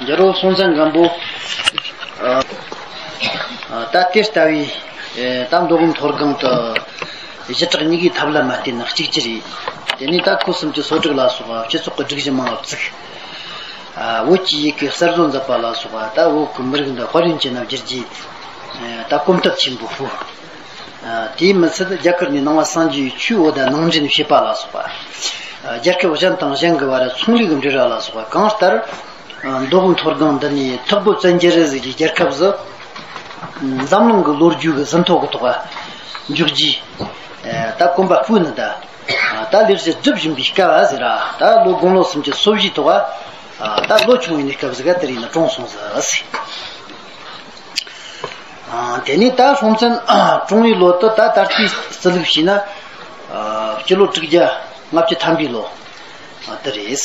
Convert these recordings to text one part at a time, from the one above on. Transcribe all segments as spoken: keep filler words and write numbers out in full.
རྒྱལ་བ་སྲོང་བཙན་སྒམ་པོ། ཨ། ཨ། ད་དེ་ལྟ་བུའི་ཨེ་ད་མདོ་དབུས་མཐོ་སྒང་དུ་ཞི་དྲག་གཉིས་ཀའི་ཐབས་ལམ་མ་བསྟེན་ན་གཅིག་གྱུར་རེད། དེ་ནས་ད་ཁོ་སུམ་ཅུ་སོ་དྲུག་ལ་སོགས་པ་སྤྱི་ཚོགས་ཀྱི་སྒྲིག་གཞི་མང་བ་བཙུགས། ཨ། བོད་ཀྱི་ཡི་གེ་གསར་བཟོ་མཛད་པ་ལ་སོགས་པ། ད་བོད་ཀྱི་མི་རིགས་འདི་དཔལ་ཡོན་ཅན་ལ་བསྒྱུར་རྒྱུའི་ཨེ་ད་གོམ་སྟབས་ཆེན་པོ་སྤོས། ཨ། དེས་མི་ཚད་རྒྱ་གར་ནས་ནང་པ་སངས་རྒྱས་པའི་ཆོས་འོད་ལྡན་ནང་འདྲེན་བྱེད་པ་ལ་སོགས་པ། ཨ། རྒྱལ་ཁབ་གཞན་དང་གཞན་གྱི་བར་ཚོང་ལས་ཀྱི་འབྲེལ་བ་ལ་སོགས་པ། གང་ལྟར་ཨ་མདོ་དབུས་མཐོ་སྒང་འདི་ནས་ཐག་པོ་བཙན་རྒྱལ་རེད་ཟེར་གྱི་རྒྱལ་ཁབ་ཟིག་འཛམ་གླིང་གི་ལོ་རྒྱུས་ཀྱི་ཟིན་ཐོ་གི་ཐོག་འཇོག་རྒྱུའི་ཨེ་ད་གོམ་པ་སྤོས་ནི་ད། ད་ལེགས་བཤད་སྒྲུབ་བཞིན་པའི་སྐབས་ཟེར་ར། ད་ལོ་དགུང་ལོ་སུམ་ཅུ་སོ་བཞིའི་ཐོག་ད་ལོ་ཆུང་བའི་གནས་སྐབས་ཟིག་ག་དེ་རིང་ནི་གྲོངས་སོང་ཟིག་ཟེར། ཨ། དེ་ནས་ད་སྲོང་བཙན་གྲོངས་པའི་ལོ་དུ་ད་ད་ལྟའི་རྩིས་ལུགས་བྱས་ན། ཨ། སྤྱི་ལོ་དྲུག་བརྒྱ་ལྔ་བཅུ་ཐམ་པའི་ལོ། ཨ། དེ་རེད།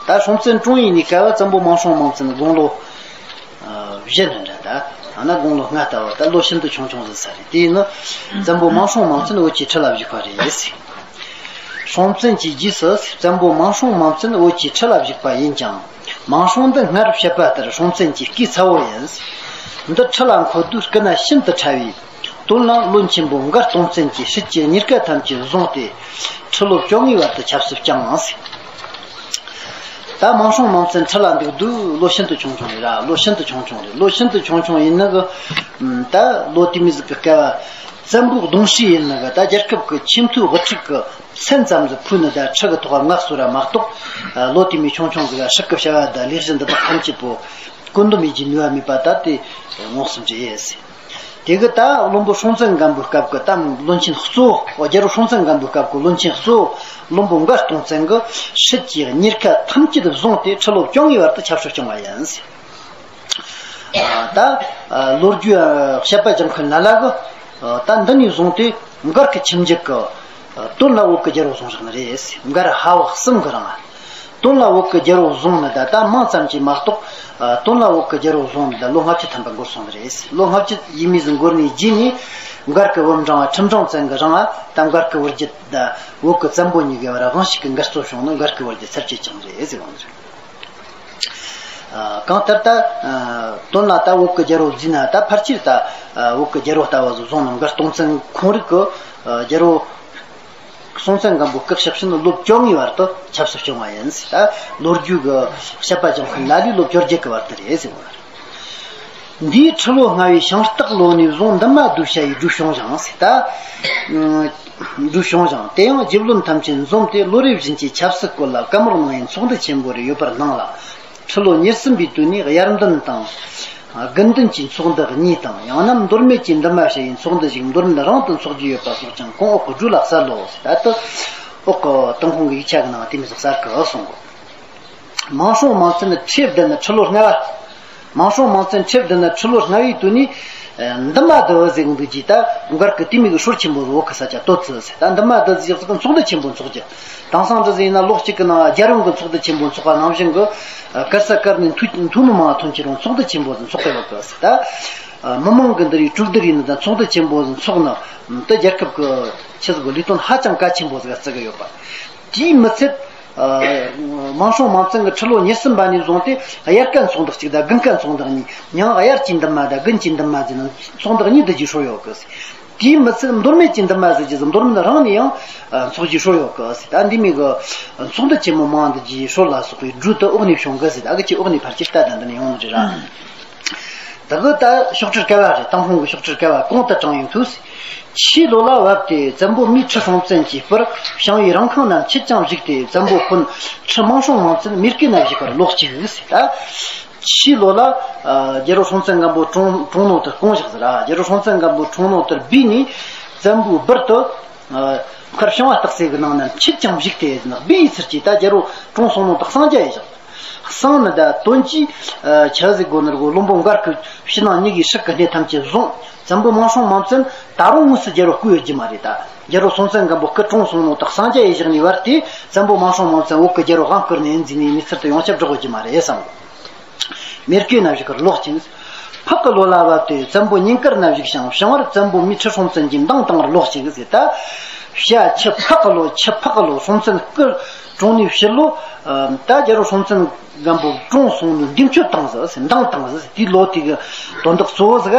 ད་སྲོང་བཙན་གྲོངས་པའི་ནས་སྐབས་བཙན་པོ་མང་སྲོང་མང་བཙན་དགུང་ལོ། ཨ། བཞི་ནི་འདྲ། ད་ཐ་ན་དགུང་ལོ་ལྔ་ལྟ་བུ། ད་ལོ་ཤིན་ཏུ་ཆུང་ཆུང་ཟིག་ས་རེད། དེ་ཡིན་ན་བཙན་པོ་མང་སྲོང་མང་བཙན་བོད་ཀྱི་ཁྲི་ལ་བཞུགས་པ་རེད། སྲོང་བཙན་གྱི་རྗེས་སུ་བཙན་པོ་མང་སྲོང་མང་བཙན་བོད་ཀྱི་ཁྲི་ལ་བཞུགས་པ་ཡིན་ཀྱང་། མང་སྲོང་འདི་སྔར་བཤད་པ་ལྟར་སྲོང་བཙན་གྱི་སྐུའི་ཚ་བོ་ཡིན། འདི་ཁྲི་ལ་འཁོད་དུས་སྐུ་ན་ཤིན་ཏུ་ཕྲ་བས། དོན་ལ་བློན་ཆེན་པོ་མགར་སྟོང་བཙན་གྱིས་སྲིད་ཀྱི་གཉེར་ཁ་ཐམས་ཅད་བཟུང་སྟེ། ཁྲི་ལོ་བཅོ་ལྔའི་བར་དུ་ཆབ་སྲིད་བསྐྱངས། ད་མང་སྲོང་མང་བཙན་ཁྲི་ལ་འདུག་དུས་ལོ་ཤིན་ཏུ་ཆུང་ཆུང་རེད་ར། ལོ་ཤིན་ཏུ་ཆུང་ཆུང་རེད། ལོ་ཤིན་ཏུ་ཆུང་ཆུང་ཡིན་ནི་གི། ད་ལོ་དེ་མོ་ཟིག་གི་སྐབས་བཙན་པོའི་གདུང་སྲས་ཡིན་ནི་གི། ད་རྒྱལ་ཁབ་ཀྱི་ཆེས་མཐོའི་དབུ་ཁྲིད་ཀྱི་མཚན་ཙམ་ཟིག་ཕུལ་ནི། ད་ཁྲི་གི་ཐོག་མངའ་གསོལ་ར་མ་གཏོགས། ལོ་དེ་མོ་ཆུང་ཆུང་ཟིག་ག་སྲིད་ཀྱི་བྱ་བ་དང་ལས་གཞི་འདི་དག་ཐམས་ཅད་པོ་བཀོད་འདོམས་ཡེད་རྒྱུའི་ནུས་པ་མེད་པ་ད་དེ་ངོགས་སུ་འདྲེས་ཟེར། དེ་གི་ད་བློན་པོ་སྲོང་བཙན་སྒམ་པོའི་སྐབས་ཀྱི་ད་བློན་ཆེན་གཙོ་བོ། རྒྱལ་པོ་སྲོང་བཙན་སྒམ་པོའི་སྐབས་ཀྱི་བློན་ཆེན་གཙོ་བོ་བློན་པོ་མགར་སྟོང་བཙན་གྱིས་སྲིད་ཀྱི་གཉེར་ཁ་ཐམས་ཅད་བཟུང་སྟེ་ཁྲི་ལོ་བཅོ་ལྔའི་བར་དུ་ཆབ་སྲིད་སྐྱོང་བ་ཡིན། ད་ལོ་རྒྱུས་བཤད་པ་སྦྱང་མཁན་ལ་ལ་གི། ད་འདི་ནས་བཟུང་སྟེ་མགར་གྱི་ཁྱིམ་རྒྱུད་ཀྱི་དོན་ལ་བོད་ཀྱི་རྒྱལ་པོ་བཟུང་བཞག་ནི་རེད། མགར་ཧ་བག་གསུམ་གྱི་རིང་། དོན་ལ་བོད་ཀྱི་རྒྱལ་པོ་བཟུང་ནི་ད་ད་མིང་ཙམ་གྱིས་མ་གཏོགས། ཨ། དོན་ལ་བོད་ཀྱི་རྒྱལ་པོ་བཟུང་ནི་ད་ལོ་ལྔ་བཅུ་ཐམ་པ་འགོར་སོང་ནི་རེད། ལོ་ལྔ་བཅུ་ཡས་མས་ཟིག་འགོར་ནས་རྗེས་ནས་མགར་གྱི་བུ་འབྲིང་བ་ཁྲི་འབྲིང་བཙན་གྱི་རིང་ད་མགར་གྱི་བུ་རྒྱུད་ད་བོད་ཀྱི་བཙན་པོ་གཉིས་ཀྱི་བར་དབང་ཤུགས་ཀྱི་འགལ་རྩོད་བྱུང་ནས་མགར་གྱི་བུ་རྒྱུད་ཚར་གཅོད་བྱུང་ནི་རེད་ཟེར་བ་ནི་རེད། ཨ། གང་ལྟར་ད། ཨ། དོན་ལ་ད་བོད་ཀྱི་རྒྱལ་པོ་བརྫིས་ན་ད་ཕལ་ཆེར་ད། ཨ། བོད་ཀྱི་རྒྱལ་པོ་ལྟ་བུ་ཟིག་བཟུང་ནི་མགར་སྟོང་བཙན་ཁོང་རིགས་ཀྱི། ཨ། རྒྱལ་པོ་སྲོང་བཙན་སྒམ་པོ་སྐུ་གཤེགས་ཕྱིན་ལོ་བཅོ་ལྔའི་བར་དུ་ཆབ་སྲིད་སྐྱོང་བ་ཡིན། ད་ལོ་རྒྱུས་ཀྱི་བཤད་པ་སྦྱང་མཁན་ལ་ལས་ལོ་བཅོ་བརྒྱད་ཀྱི་བར་དུ་རེད་ཟེར་བ། འདིའི་ཁྲི་ལོ་ལྔ་པའི་ཤིང་སྟག་ལོ་ནས་བཟུང་འདུན་མ་གདུལ་བྱ་ཡི་སྦྲུལ་བྱུང་ཞིང་ཟེར། ད་སྦྲུལ་བྱུང་ཞིང་། དེ་ཡང་རྗེ་བློན་ཐམས་ཅད་འཛོམས་ཏེ་ལོ་རེ་བཞིན་གྱི་ཆབ་སྲིད་སྐོར་ལ་བཀའ་མོལ་གནང་བའི་ཚོགས་འདུ་ཆེན་པོ་རེ་ཡོད་པར་སྣང་ལ། ཁྲི་ལོ་ཉེར་གསུམ་པའི་དུས་ནས་དབྱར་འདུན་དང་། དགུན་འདུན་གྱི་ཚོགས་འདུ་གཉིས་དང་། ཡང་ན་མདོ་སྨད་ཀྱི་འདུན་མ་ཞུ་ཡི་ཚོགས་འདུ་ཞིག་མདོ་སྨད་རང་དུ་འཚོགས་རྒྱུ་ཡོད་པ་སོགས་ཀྱང་གོང་འོག་གི་སྦྲུལ་ལ་གསལ་ལོ། ད་ལྟ་འོག་གི་ཏུན་ཧོང་གི་ཡིག་ཆ་གི་ནང་དེ་མོ་ཟིག་གསལ་གི་གསུང་གོ། མང་སྲོང་མང་བཙན་ཁྲི་བདུན་ནི་ཁྲི་ལོ་ལྔ་པ། མང་སྲོང་མང་བཙན་ཁྲི་བདུན་ནི་ཁྲི་ལོ་ལྔ་པའི་དུས་ནས། ཨ། འདུན་མ་བསྡུ་བ་ཟེར་གི་འདུག་ཅེས། ད་མགར་གྱི་དེ་མོ་གི་སྲོལ་ཆེན་པོ་བོད་ཀྱི་ས་ཆ་དོད་ཙི་ཟེར། ད་འདུན་མ་བསྡུ་ཟིག་ཚོགས་ཚོགས་འདུ་ཆེན་པོ་འཚོགས་རྒྱུ། དེང་སང་འདྲ་ཟིག་ཡིན་ན་ལོ་གཅིག་གི་ནང་རྒྱལ་ཡོངས་ཀྱི་ཚོགས་འདུ་ཆེན་པོ་འཚོགས་པ་ནང་བཞིན་གྱི། ཨ། གར་ས་གར་ནས་འཐུས་འཐུས་མི་མང་ཐོན་གྱི་རུང་ཚོགས་འདུ་ཆེན་པོ་ཟིག་འཚོགས་ཀྱི་ཡོད་གི་ཟེར། ད། ཨ། མི་མང་གི་འདི་རིགས་གྲོས་བསྡུར་ཡིན་ན་ད་ཚོགས་འདུ་ཆེན་པོ་ཟིག་འཚོགས་ན། ད་རྒྱལ་ཁབ་ཀྱི་ཆི་ཟིག་གི་ལས་དོན་ཧ་ཅང་གལ་ཆེན་པོ་ཟིག་བརྩི་གི་ཡོད་པ། དེས་མི་ཚད། ཨ། མང་སྲོང་མང་བཙན་གྱི་ཁྲི་ལོ་ཉེར་གསུམ་པ་ནས་བཟུང་སྟེ་དབྱར་ཁ་ཚོགས་འདུ་གཅིག་དང་དགུན་ཁ་ཚོགས་འདུ་གཉིས། ཡང་དབྱར་གྱི་འདུན་མ་དང་དགུན་གྱི་འདུན་མ་ཟེར་ནས་ཚོགས་འདུ་གཉིས་བསྡུ་རྒྱུའི་སྲོལ་ཡོད་གི། དེས་མི་ཚད་མདོ་སྨད་ཀྱི་འདུན་མ་ཟེར་རྒྱུ་ཟིག་མདོ་སྨད་རང་ནས་ཡང་ཚོགས་རྒྱུའི་སྲོལ་ཡོད་གི། ད་འདི་མོ་གི་ཚོགས་འདུ་ཆེན་མོ་མང་བསྡུ་རྒྱུའི་སྲོལ་ལ་སོགས་པའི་སྒྲོས་དེ་འོག་ནས་བྱུང་གི་ཟེར། ད་གི་ཅི་འོག་ནས་ཕལ་ཆེར་ལྟ་དང་འདི་ནས་ཡོང་ནི་རེད་ར། ད་གི་ད་ཤོག་དྲིལ་བསྐལ་བ་རེད། ཏུན་ཧོང་གི་ཤོག་དྲིལ་བསྐལ་བ་གོང་དུ་དྲངས་ཡོང་དུས། ཕྱིའི་ལོ་ལ་བབས་ཏེ་བཙན་པོ་མིའི་ཁྲི་སྲོང་བཙན་གྱི་སྤུར་ཞིང་པའི་རང་ཁང་རྣམས་ཆེད་ཀྱང་བཞུགས་ཏེ། བཙན་པོ་སྤུན་ཁྲི་མང་སྲོང་མང་བཙན་མེར་གེ་ན་བཞུགས་པར་ལོག་ཅིག་ཟེར། ད་ཕྱིའི་ལོ་ལ། ཨ། རྒྱལ་པོ་སྲོང་བཙན་སྒམ་པོ་གྲོངས་གྲོངས་ནོ་དེར་སྐུང་བཞག་ཟེར་ར། རྒྱལ་པོ་སྲོང་བཙན་སྒམ་པོ་གྲོངས་ནོ་དེར་བསྡུས་ནས་བཙན་པོའི་སྦུར་དུ། ཨ། མཁར་ཞིང་པ་སྟག་རྩེ་གི་ནང་ན་ཆེད་ཀྱང་བཞུགས་ཏེ་ཟེར་ན། སྦས་ཡི་ཚུལ་གྱིས་ད་རྒྱལ་པོ་གྲོངས་སོང་ནོ་དེ་གསང་རྒྱ་ཡེ་བཞག། གསང་ནི་ད་དོན་གྱིས། ཨ། ཆི་ཟིག་དགོས་ནི་རེད་གོ། བློན་པོ་མགར་གྱི་ཕྱི་ནང་གཉིས་ཀྱི་སྲོག་གི་སྣེ་ཐམས་ཅད་བཟུང་། བཙན་པོ་མང་སྲོང་མང་བཙན་ད་རུང་དངོས་སུ་རྒྱལ་པོ་བསྐོས་ཡོད་རྒྱུ་མ་རེད། ད་རྒྱལ་པོ་སྲོང་བཙན་སྒམ་པོ་སྐུ་གྲོངས་སོང་ནོ་དེ་གསང་རྒྱ་ཡེ་བཞག་ནས་བར་དེ་བཙན་པོ་མང་སྲོང་མང་བཙན་བོད་ཀྱི་རྒྱལ་པོ་དབང་བསྐུར་ནས་ཡིན་ཟེར་ནས་མི་ཚུལ་དུ་ཡོངས་ཁྱབ་བསྒྲགས་ཡོད་རྒྱུ་མ་རེད་བསམ་གོ། མེར་གེ་ན་བཞུགས་པར་ལོག་ཅིག། ཕག་གི་ལོ་ལ་བབས་ཏེ་བཙན་པོ་ཉིན་དཀར་ན་བཞུགས་ཤིང་། བྱང་བར་བཙན་པོ་མིའི་ཁྲི་སྲོང་བཙན་གྱི་མདངས་བཏང་བར་ལོག་ཅིག་ཟེར། ད་ ཕྱི་ཆུ་ཕག་གི་ལོ། ཆུ་ཕག་གི་ལོ་སྲོང་བཙན་སྐུ་གྲོངས་ནས་ཕྱི་ལོ། ད་རྒྱལ་པོ་སྲོང་བཙན་སྒམ་པོ་གྲོངས་སོང་ནས་འདས་མཆོད་བཏང་ཟིག་འདང་བཏང་ཟིག་དེའི་ལོ་དེ་གི་དོན་དག་གཙོ་བོ་ཟིག་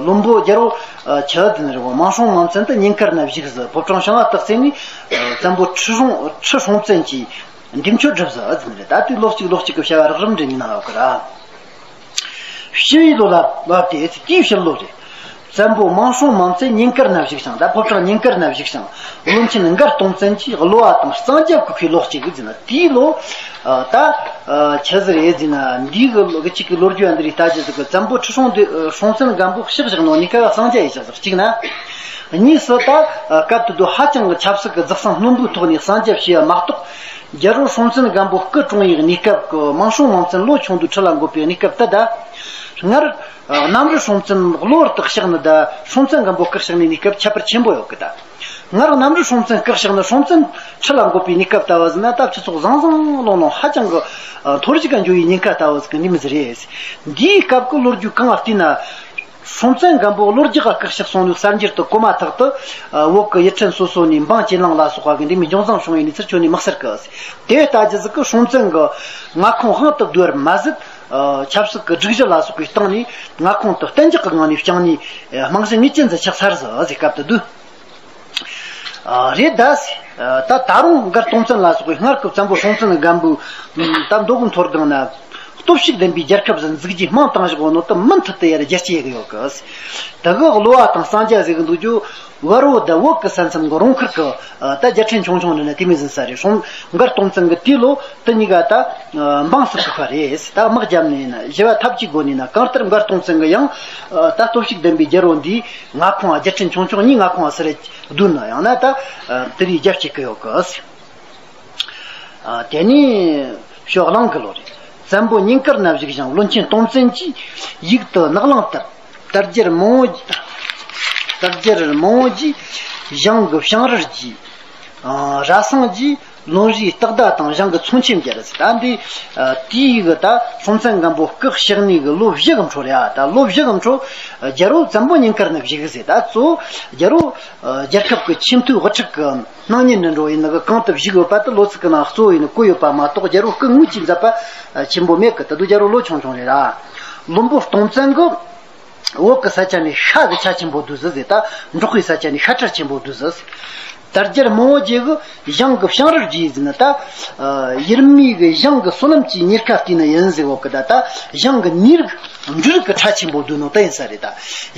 བློན་པོ་རྒྱལ་པོ་ཆི་ཟེར་ནི་རེད་བ། མང་སྲོང་མང་བཙན་དེ་ཉེན་ཁར་ན་བཞུགས་ཟིག་ཕོ་བྲང་བྱང་ང་སྟག་རྩེ་ནས་བཙན་པོ་ཁྲི་སྲོང་ཁྲི་སྲོང་བཙན་གྱིས་འདས་མཆོད་བསྒྲུབས་ཟིག་ཟེར་ནི་རེད། ད་དེ་ལོ་གཅིག་ལོ་གཅིག་གི་བྱ་བ་རགས་རིམ་འདྲ་ནས་གནང་ཡོད་གི་ར། ཕྱི་པའི་ལོ་ལ་བབས་ཏེ་དེའི་ཕྱི་ལོ་རེད། བཙན་པོ་མང་སྲོང་མང་བཙན་ཉེན་ཁར་ན་བཞུགས་ཤིང་། ད་ཕོ་བྲང་ཉེན་ཁར་ན་བཞུགས་ཤིང་། བློན་ཆེན་མགར་སྟོང་བཙན་གྱིས་གློ་བ་དང་གཙང་རྒྱབ་ཀྱི་ཁུའི་ལོ་གཅིག་གི་ཟིན་ན། དེའི་ལོ། ད་ཆི་ཟིག་རེད་ཟེར་ན། འདིའི་གི་ལོ་གཅིག་གི་ལོ་རྒྱུས་འདི་རིགས་ལྟ་རྒྱུ་ཟིག་གི། བཙན་པོ་ཁྲི་སྲོང་ལྡེ་སྲོང་བཙན་སྒམ་པོ་གཤེགས་བཞག་ནོ་གཉིས་ཀ་གསང་རྒྱ་ཡིན་ཟིག་གཅིག་ན། གཉིས་སུ་ད་སྐབས་དེ་དུས་ཧ་ཅང་གི་ཆབ་སྲིད་ཀྱི་རྫོགས་སངས་རྣོན་པོའི་ཐོག་ནས་གསང་རྒྱ་བྱས་པ་མ་གཏོགས། རྒྱལ་པོ་སྲོང་བཙན་སྒམ་པོ་སྐུ་གྲོངས་པའི་གནས་སྐབས་ཀྱི། མང་སྲོང་མང་བཙན་ལོ་ཆུང་དུས་ཁྲི་ལ་འགོད་པའི་གནས་སྐབས་དེ་དང་། སྔར་གནམ་རི་སྲོང་བཙན་གློ་བུར་དུ་གཤེགས་ནི་དང་སྲོང་བཙན་སྒམ་པོ་སྐུ་གཤེགས་ནི་གནས་སྐབས་ཁྱད་པར་ཆེན་པོ་ཡོད་གི། ད་སྔར་གནམ་རི་སྲོང་བཙན་སྐུ་གཤེགས་ནི་སྲོང་བཙན་ཁྲི་ལ་འགོད་པའི་གནས་སྐབས་ལྟ་བུ་ཟིག་ན། ད་སྤྱི་ཚོགས་ཟང་ཟིང་ལོང་ལོང་ཧ་ཅང་གི་འཐོར་ཞིག་ག་འགྱུར་བའི་ཉེན་ཁ་ལྟ་བུ་ཟིག་གི་གནས་མི་ཟིག་རེད། འདིའི་སྐབས་ཀྱི་ལོ་རྒྱུས་གང་ལ་བལྟས་ན། སྲོང་བཙན་སྒམ་པོ་ལོ་བརྒྱ་ག་སྐུ་གཤེགས་སོང་ནས་གསར་འགྱུར་དུ་གོ་མ་ཐག་ཏུ། བོད་ཀྱི་ཡུལ་ཕྲན་སོ་སོ་ནས་འབངས་གྱེན་ལངས་ལ་སོགས་པ་གི་འདྲ་མིན་འབྱུང་བཟང་བྱུང་བའི་གནས་ཚུལ་ཁྱོན་ནས་མི་གསལ་གི། དེ་ལྟ་རྒྱུ་ཟིག་གི་སྲོང་བཙན་གྱི་མངའ་ཁོངས་དབང་དུ་བསྡུ་བར་མ་ཟད། ཆབ་སྲིད་ཀྱི་སྒྲིག་གཞི་ལ་སོགས་པའི་སྟེང་ནས་མངའ་ཁོངས་དེ་གཏན་འཇགས་ཀྱི་ངང་ནས་བསྐྱངས་ནས། རྨང་གཞི་ངེས་ཅན་ཟིག་ཆགས་ཚར་ཟིག་ཟེར་སྐབས་དེ་དུས། རེད་ད། ད་ད་རུང་མགར་སྟོང་བཙན་ལ་སོགས་པའི་སྔར་གྱི་བཙན་པོ་སྲོང་བཙན་སྒམ་པོའི་ད་མདོ་དབུས་མཐོ་སྒང་ན་སྟོབས་ཤུགས་ལྡན་པའི་རྒྱལ་ཁབ་ཟིག་འཛུགས་རྒྱུའི་དམངས་བཏང་བཞག་ཡོད་ནོ་དེ་མུ་མཐུད་དུ་ཡར་རྒྱས་སྐྱེ་གི་ཡོད་གི། དེ་གི་གློ་བ་དང་གཙང་རྒྱ་ཟེར་གི་འདུག་རྒྱུ། བར་བོད་དང་བོད་ཀྱི་ས་མཚམས་ཀྱི་རོང་ཁུལ་གྱི་ད་རྒྱལ་ཕྲན་ཆུང་ཆུང་འདི་ན་དེ་མོ་ཟིག་ཡིན་ས་རེད། སྲོང་མགར་སྟོང་བཙན་གྱི་དུས་ལོ། དེ་གཉིས་ཀ་ད་འབངས་སུ་བཀུག་པ་རེད། ད་དམག་རྒྱབ་ནས་ན་ཞི་བ་འཐབ་ཀྱི་སྒོ་ནས་ན། གང་ལྟར་མགར་སྟོང་བཙན་གྱི་ཡང་ད་སྟོབས་ཤུགས་ལྡན་པའི་རྒྱལ་པོ་འདིའི་མངའ་ཁོངས་རྒྱལ་ཕྲན་ཆུང་ཆུང་གཉིས་མངའ་ཁོངས་སུ་རེད་བསྡུས་ན་ཡང་ན་ད་དེ་རིགས་རྒྱ་བསྐྱེད་ཀྱི་ཡོད་གི། དེ་ནས་ཕྱོགས་གླང་གི་ལོ་རེད། བཙན་པོ་ཉེན་དཀར་ན་བཞུགས་ཤིང་། བློན་ཆེན་སྟོང་བཙན་གྱིས་ཡིག་ཏུ་ནག་གླང་ལྟར། དར་རྒྱལ་མང་བོ། དར་རྒྱལ་མང་བོ་གྱིས་ཞང་གི་བྱང་རུ་རྒྱས། ར་སང་གྱིས་ལོན་རིའི་སྟག་མདའ་དང་ཞང་གི་ཚོང་ཆེན་བརྒྱ་རེད་ཟེར། ད་འདི་དེའི་གི་ད་སྲོང་བཙན་སྒམ་པོ་སྐུ་གཤེགས་ནས་གི་ལོ་བཞི་གི་འཕྲོ་རེད་ཨ། ད་ལོ་བཞི་གི་འཕྲོ་རྒྱལ་པོ་བཙན་པོ་ཉེན་དཀར་ན་བཞུགས་ཟེར། ད་གཙོ་བོ་རྒྱལ་པོ་རྒྱལ་ཁབ་ཀྱི་ཆེས་མཐོའི་དབུ་ཁྲིད་ཀྱི་སྣང་བརྙན་འདྲ་འགྲོ་ཡིན་ནི་གི་གང་དུ་བཞུགས་ཡོད་པ་དེ་ལོ་ཚིགས་ཀྱི་ནང་གཙོ་བོ་ཡིན་ནི་བཀོད་ཡོད་པ་མ་གཏོགས། རྒྱལ་པོ་སྐུ་དངོས་ཀྱི་མཛད་པ་ཆེན་པོ་མེད་གི། ད་དུང་རྒྱལ་པོ་ལོ་ཆུང་ཆུང་རེད་ར། བློན་པོ་སྟོང་བཙན་གི་བོད་ཀྱི་ས་ཆ་ནས་ཤ་གི་ཆ་ཆེན་པོ་བསྡུས་ཟིག་ཟེར། ད་འབྲོག་པའི་ས་ཆ་ནས་ཤ་ཁྲ་ཆེན་པོ་བསྡུས་ཟིག་དར་རྒྱལ་མང་བོ་རྗེ་གི་ཞང་གི་བྱང་རུ་རྒྱས་ཟེར་ན། ད་ཡུལ་མིའི་གི་ཞང་གི་བསོད་ནམས་ཀྱི་གཉེར་ཁ་བལྟས་ན་ཡིན་ཟེར་བོ་གི། ད་ད་ཞང་གི་ནུས་རིགས་འབྲུ་རིགས་ཀྱི་ཁྲ་ཆེན་པོ་བསྡུས་ནོ་དེ་ཡིན་ས་རེད། ད་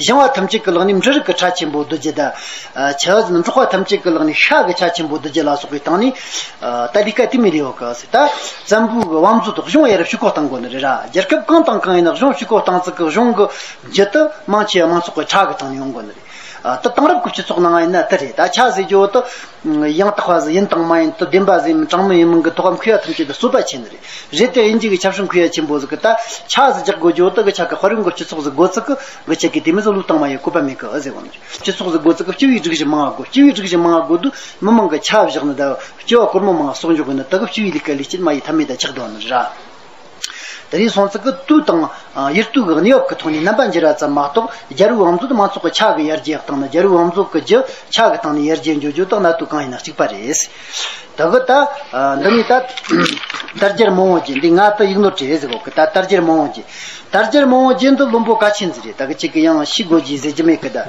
ཞང་བ་ཐམས་ཅད་ཀྱི་ལག་ནས་འབྲུ་རིགས་ཀྱི་ཁྲ་ཆེན་པོ་བསྡུ་རྒྱུ། ད་ཆི་ཟེར་ན་འབྲོག་པ་ཐམས་ཅད་ཀྱི་ལག་ནས་ཤ་གི་ཆ་ཆེན་པོ་བསྡུ་རྒྱུ་ལ་སོགས་པའི་སྟེང་ནས། ད་ལས་ཀ་དེ་མོ་རེད་བོ་གི་ཟེར། ད་བཙན་པོའི་གི་བང་མཛོད་དུ་གཞུང་ཡར་བཤུ་གོ་བཏང་དགོས་ནི་རེད་ར། རྒྱལ་ཁབ་གང་དང་གང་ཡིན་ན་གཞུང་བཤུ་གོ་བཏང་ཙི་གི་གཞུང་གི་རྒྱུ་དེ་མང་ཆེ་བ་མང་ཚོགས་ཀྱི་ཁྲག་གི་སྟེང་ནས་ཡོང་དགོས་ནི་རེད། ཨ། དེ་དེང་རབས་ཀྱི་སྤྱི་ཚོགས་ནང་ཡིན་ན་དེ་རེད། ད་ཆ་ཟེར་རྒྱུ་བོ་དེ་ཡང་དག་པ་ཟིག་ཡིན་དང་མ་ཡིན་དེ། བདེན་པ་ཟིག་ཡིན་དྲང་མོ་ཡིན་མིན་གྱི་ཐོག་མཁས་པ་ཐམས་ཅད་དེ་རྩོད་པ་བྱེད་ནི་རེད། རེད་དེ་དབྱིན་ཇི་གི་ཆབ་སྲིད་མཁས་པ་ཆེན་པོ་ཟིག་གིས་ད་ཆ་ཟིག་རྒྱག་དགོས་རྒྱུ་བོ་དེ་གི་ཆ་གི་དཔལ་ཡོན་གྱི་སྤྱི་ཚོགས་ཟིག་དགོས་ཚིག་གི་གི་ཆ་གི་དེ་མི་ཟིག་བློས་བཏང་མ་ཡིན་བཀོད་པ་མེད་གི་ཨེ་ཟེར་བ་ནི་རེད། སྤྱི་ཚོགས་ཟིག་དགོས་ཚིག་གི་སྤྱི་བའི་སྒྲིག་གཞི་མང་བ་དགོས། སྤྱི་བའི་སྒྲིག་གཞི་མང་བ་དགོས་དུས་མི་མང་གི་ཆ་བཞག་ནི་ད་སྤྱི་བ་སྒོར་མོ་མང་བ་གསོག་འཇོག་གི་ནི་དེ་གི་སྤྱི་བའི་ལས་ཀ་ལས་རྐྱེན་མ་ཡི་ཐབས་མེད་ད་ཆགས་འདུག་ནི་རེད། དེ་རིང་སོང་ཚིག་གི་དུས་དང་ཡུལ་དུས་ཀྱི་གནས་བབ་ཀྱི་ཐོག་ནས་རྣམ་པ་འགྱུར་བ་ཙམ་མ་གཏོགས། རྒྱལ་པོའི་བང་མཛོད་མང་ཚོགས་ཀྱི་ཆ་གི་ཡར་རྒྱས་བཏང་ན། རྒྱལ་པོའི་བང་མཛོད་ཀྱི་རྒྱུ་ཆ་གི་སྟེང་ནས་ཡར་རྒྱས་འགྱོ་རྒྱུ་དང་གནད་དོན་གང་ཡིན་ན་གཅིག་པ་རེད། དེ་གི་ད་འདི་ནས་ད་དར་རྒྱས་མང་བོ་རྗེ་འདི་ང་ད་ཡིག་ནོར་བྲིས་ཟིག་གོ་གི། ད་དར་རྒྱས་མང་བོ་རྗེ། དར་རྒྱས་མང་བོ་རྗེ་འདི་བློན་པོ་གལ་ཆེན་ཟིག་རེད། ད་གི་གཅིག་གི་ཡང་ཤི་དགོས་རྗེས་ཟེར་རྒྱུ་མེད་གི། ད་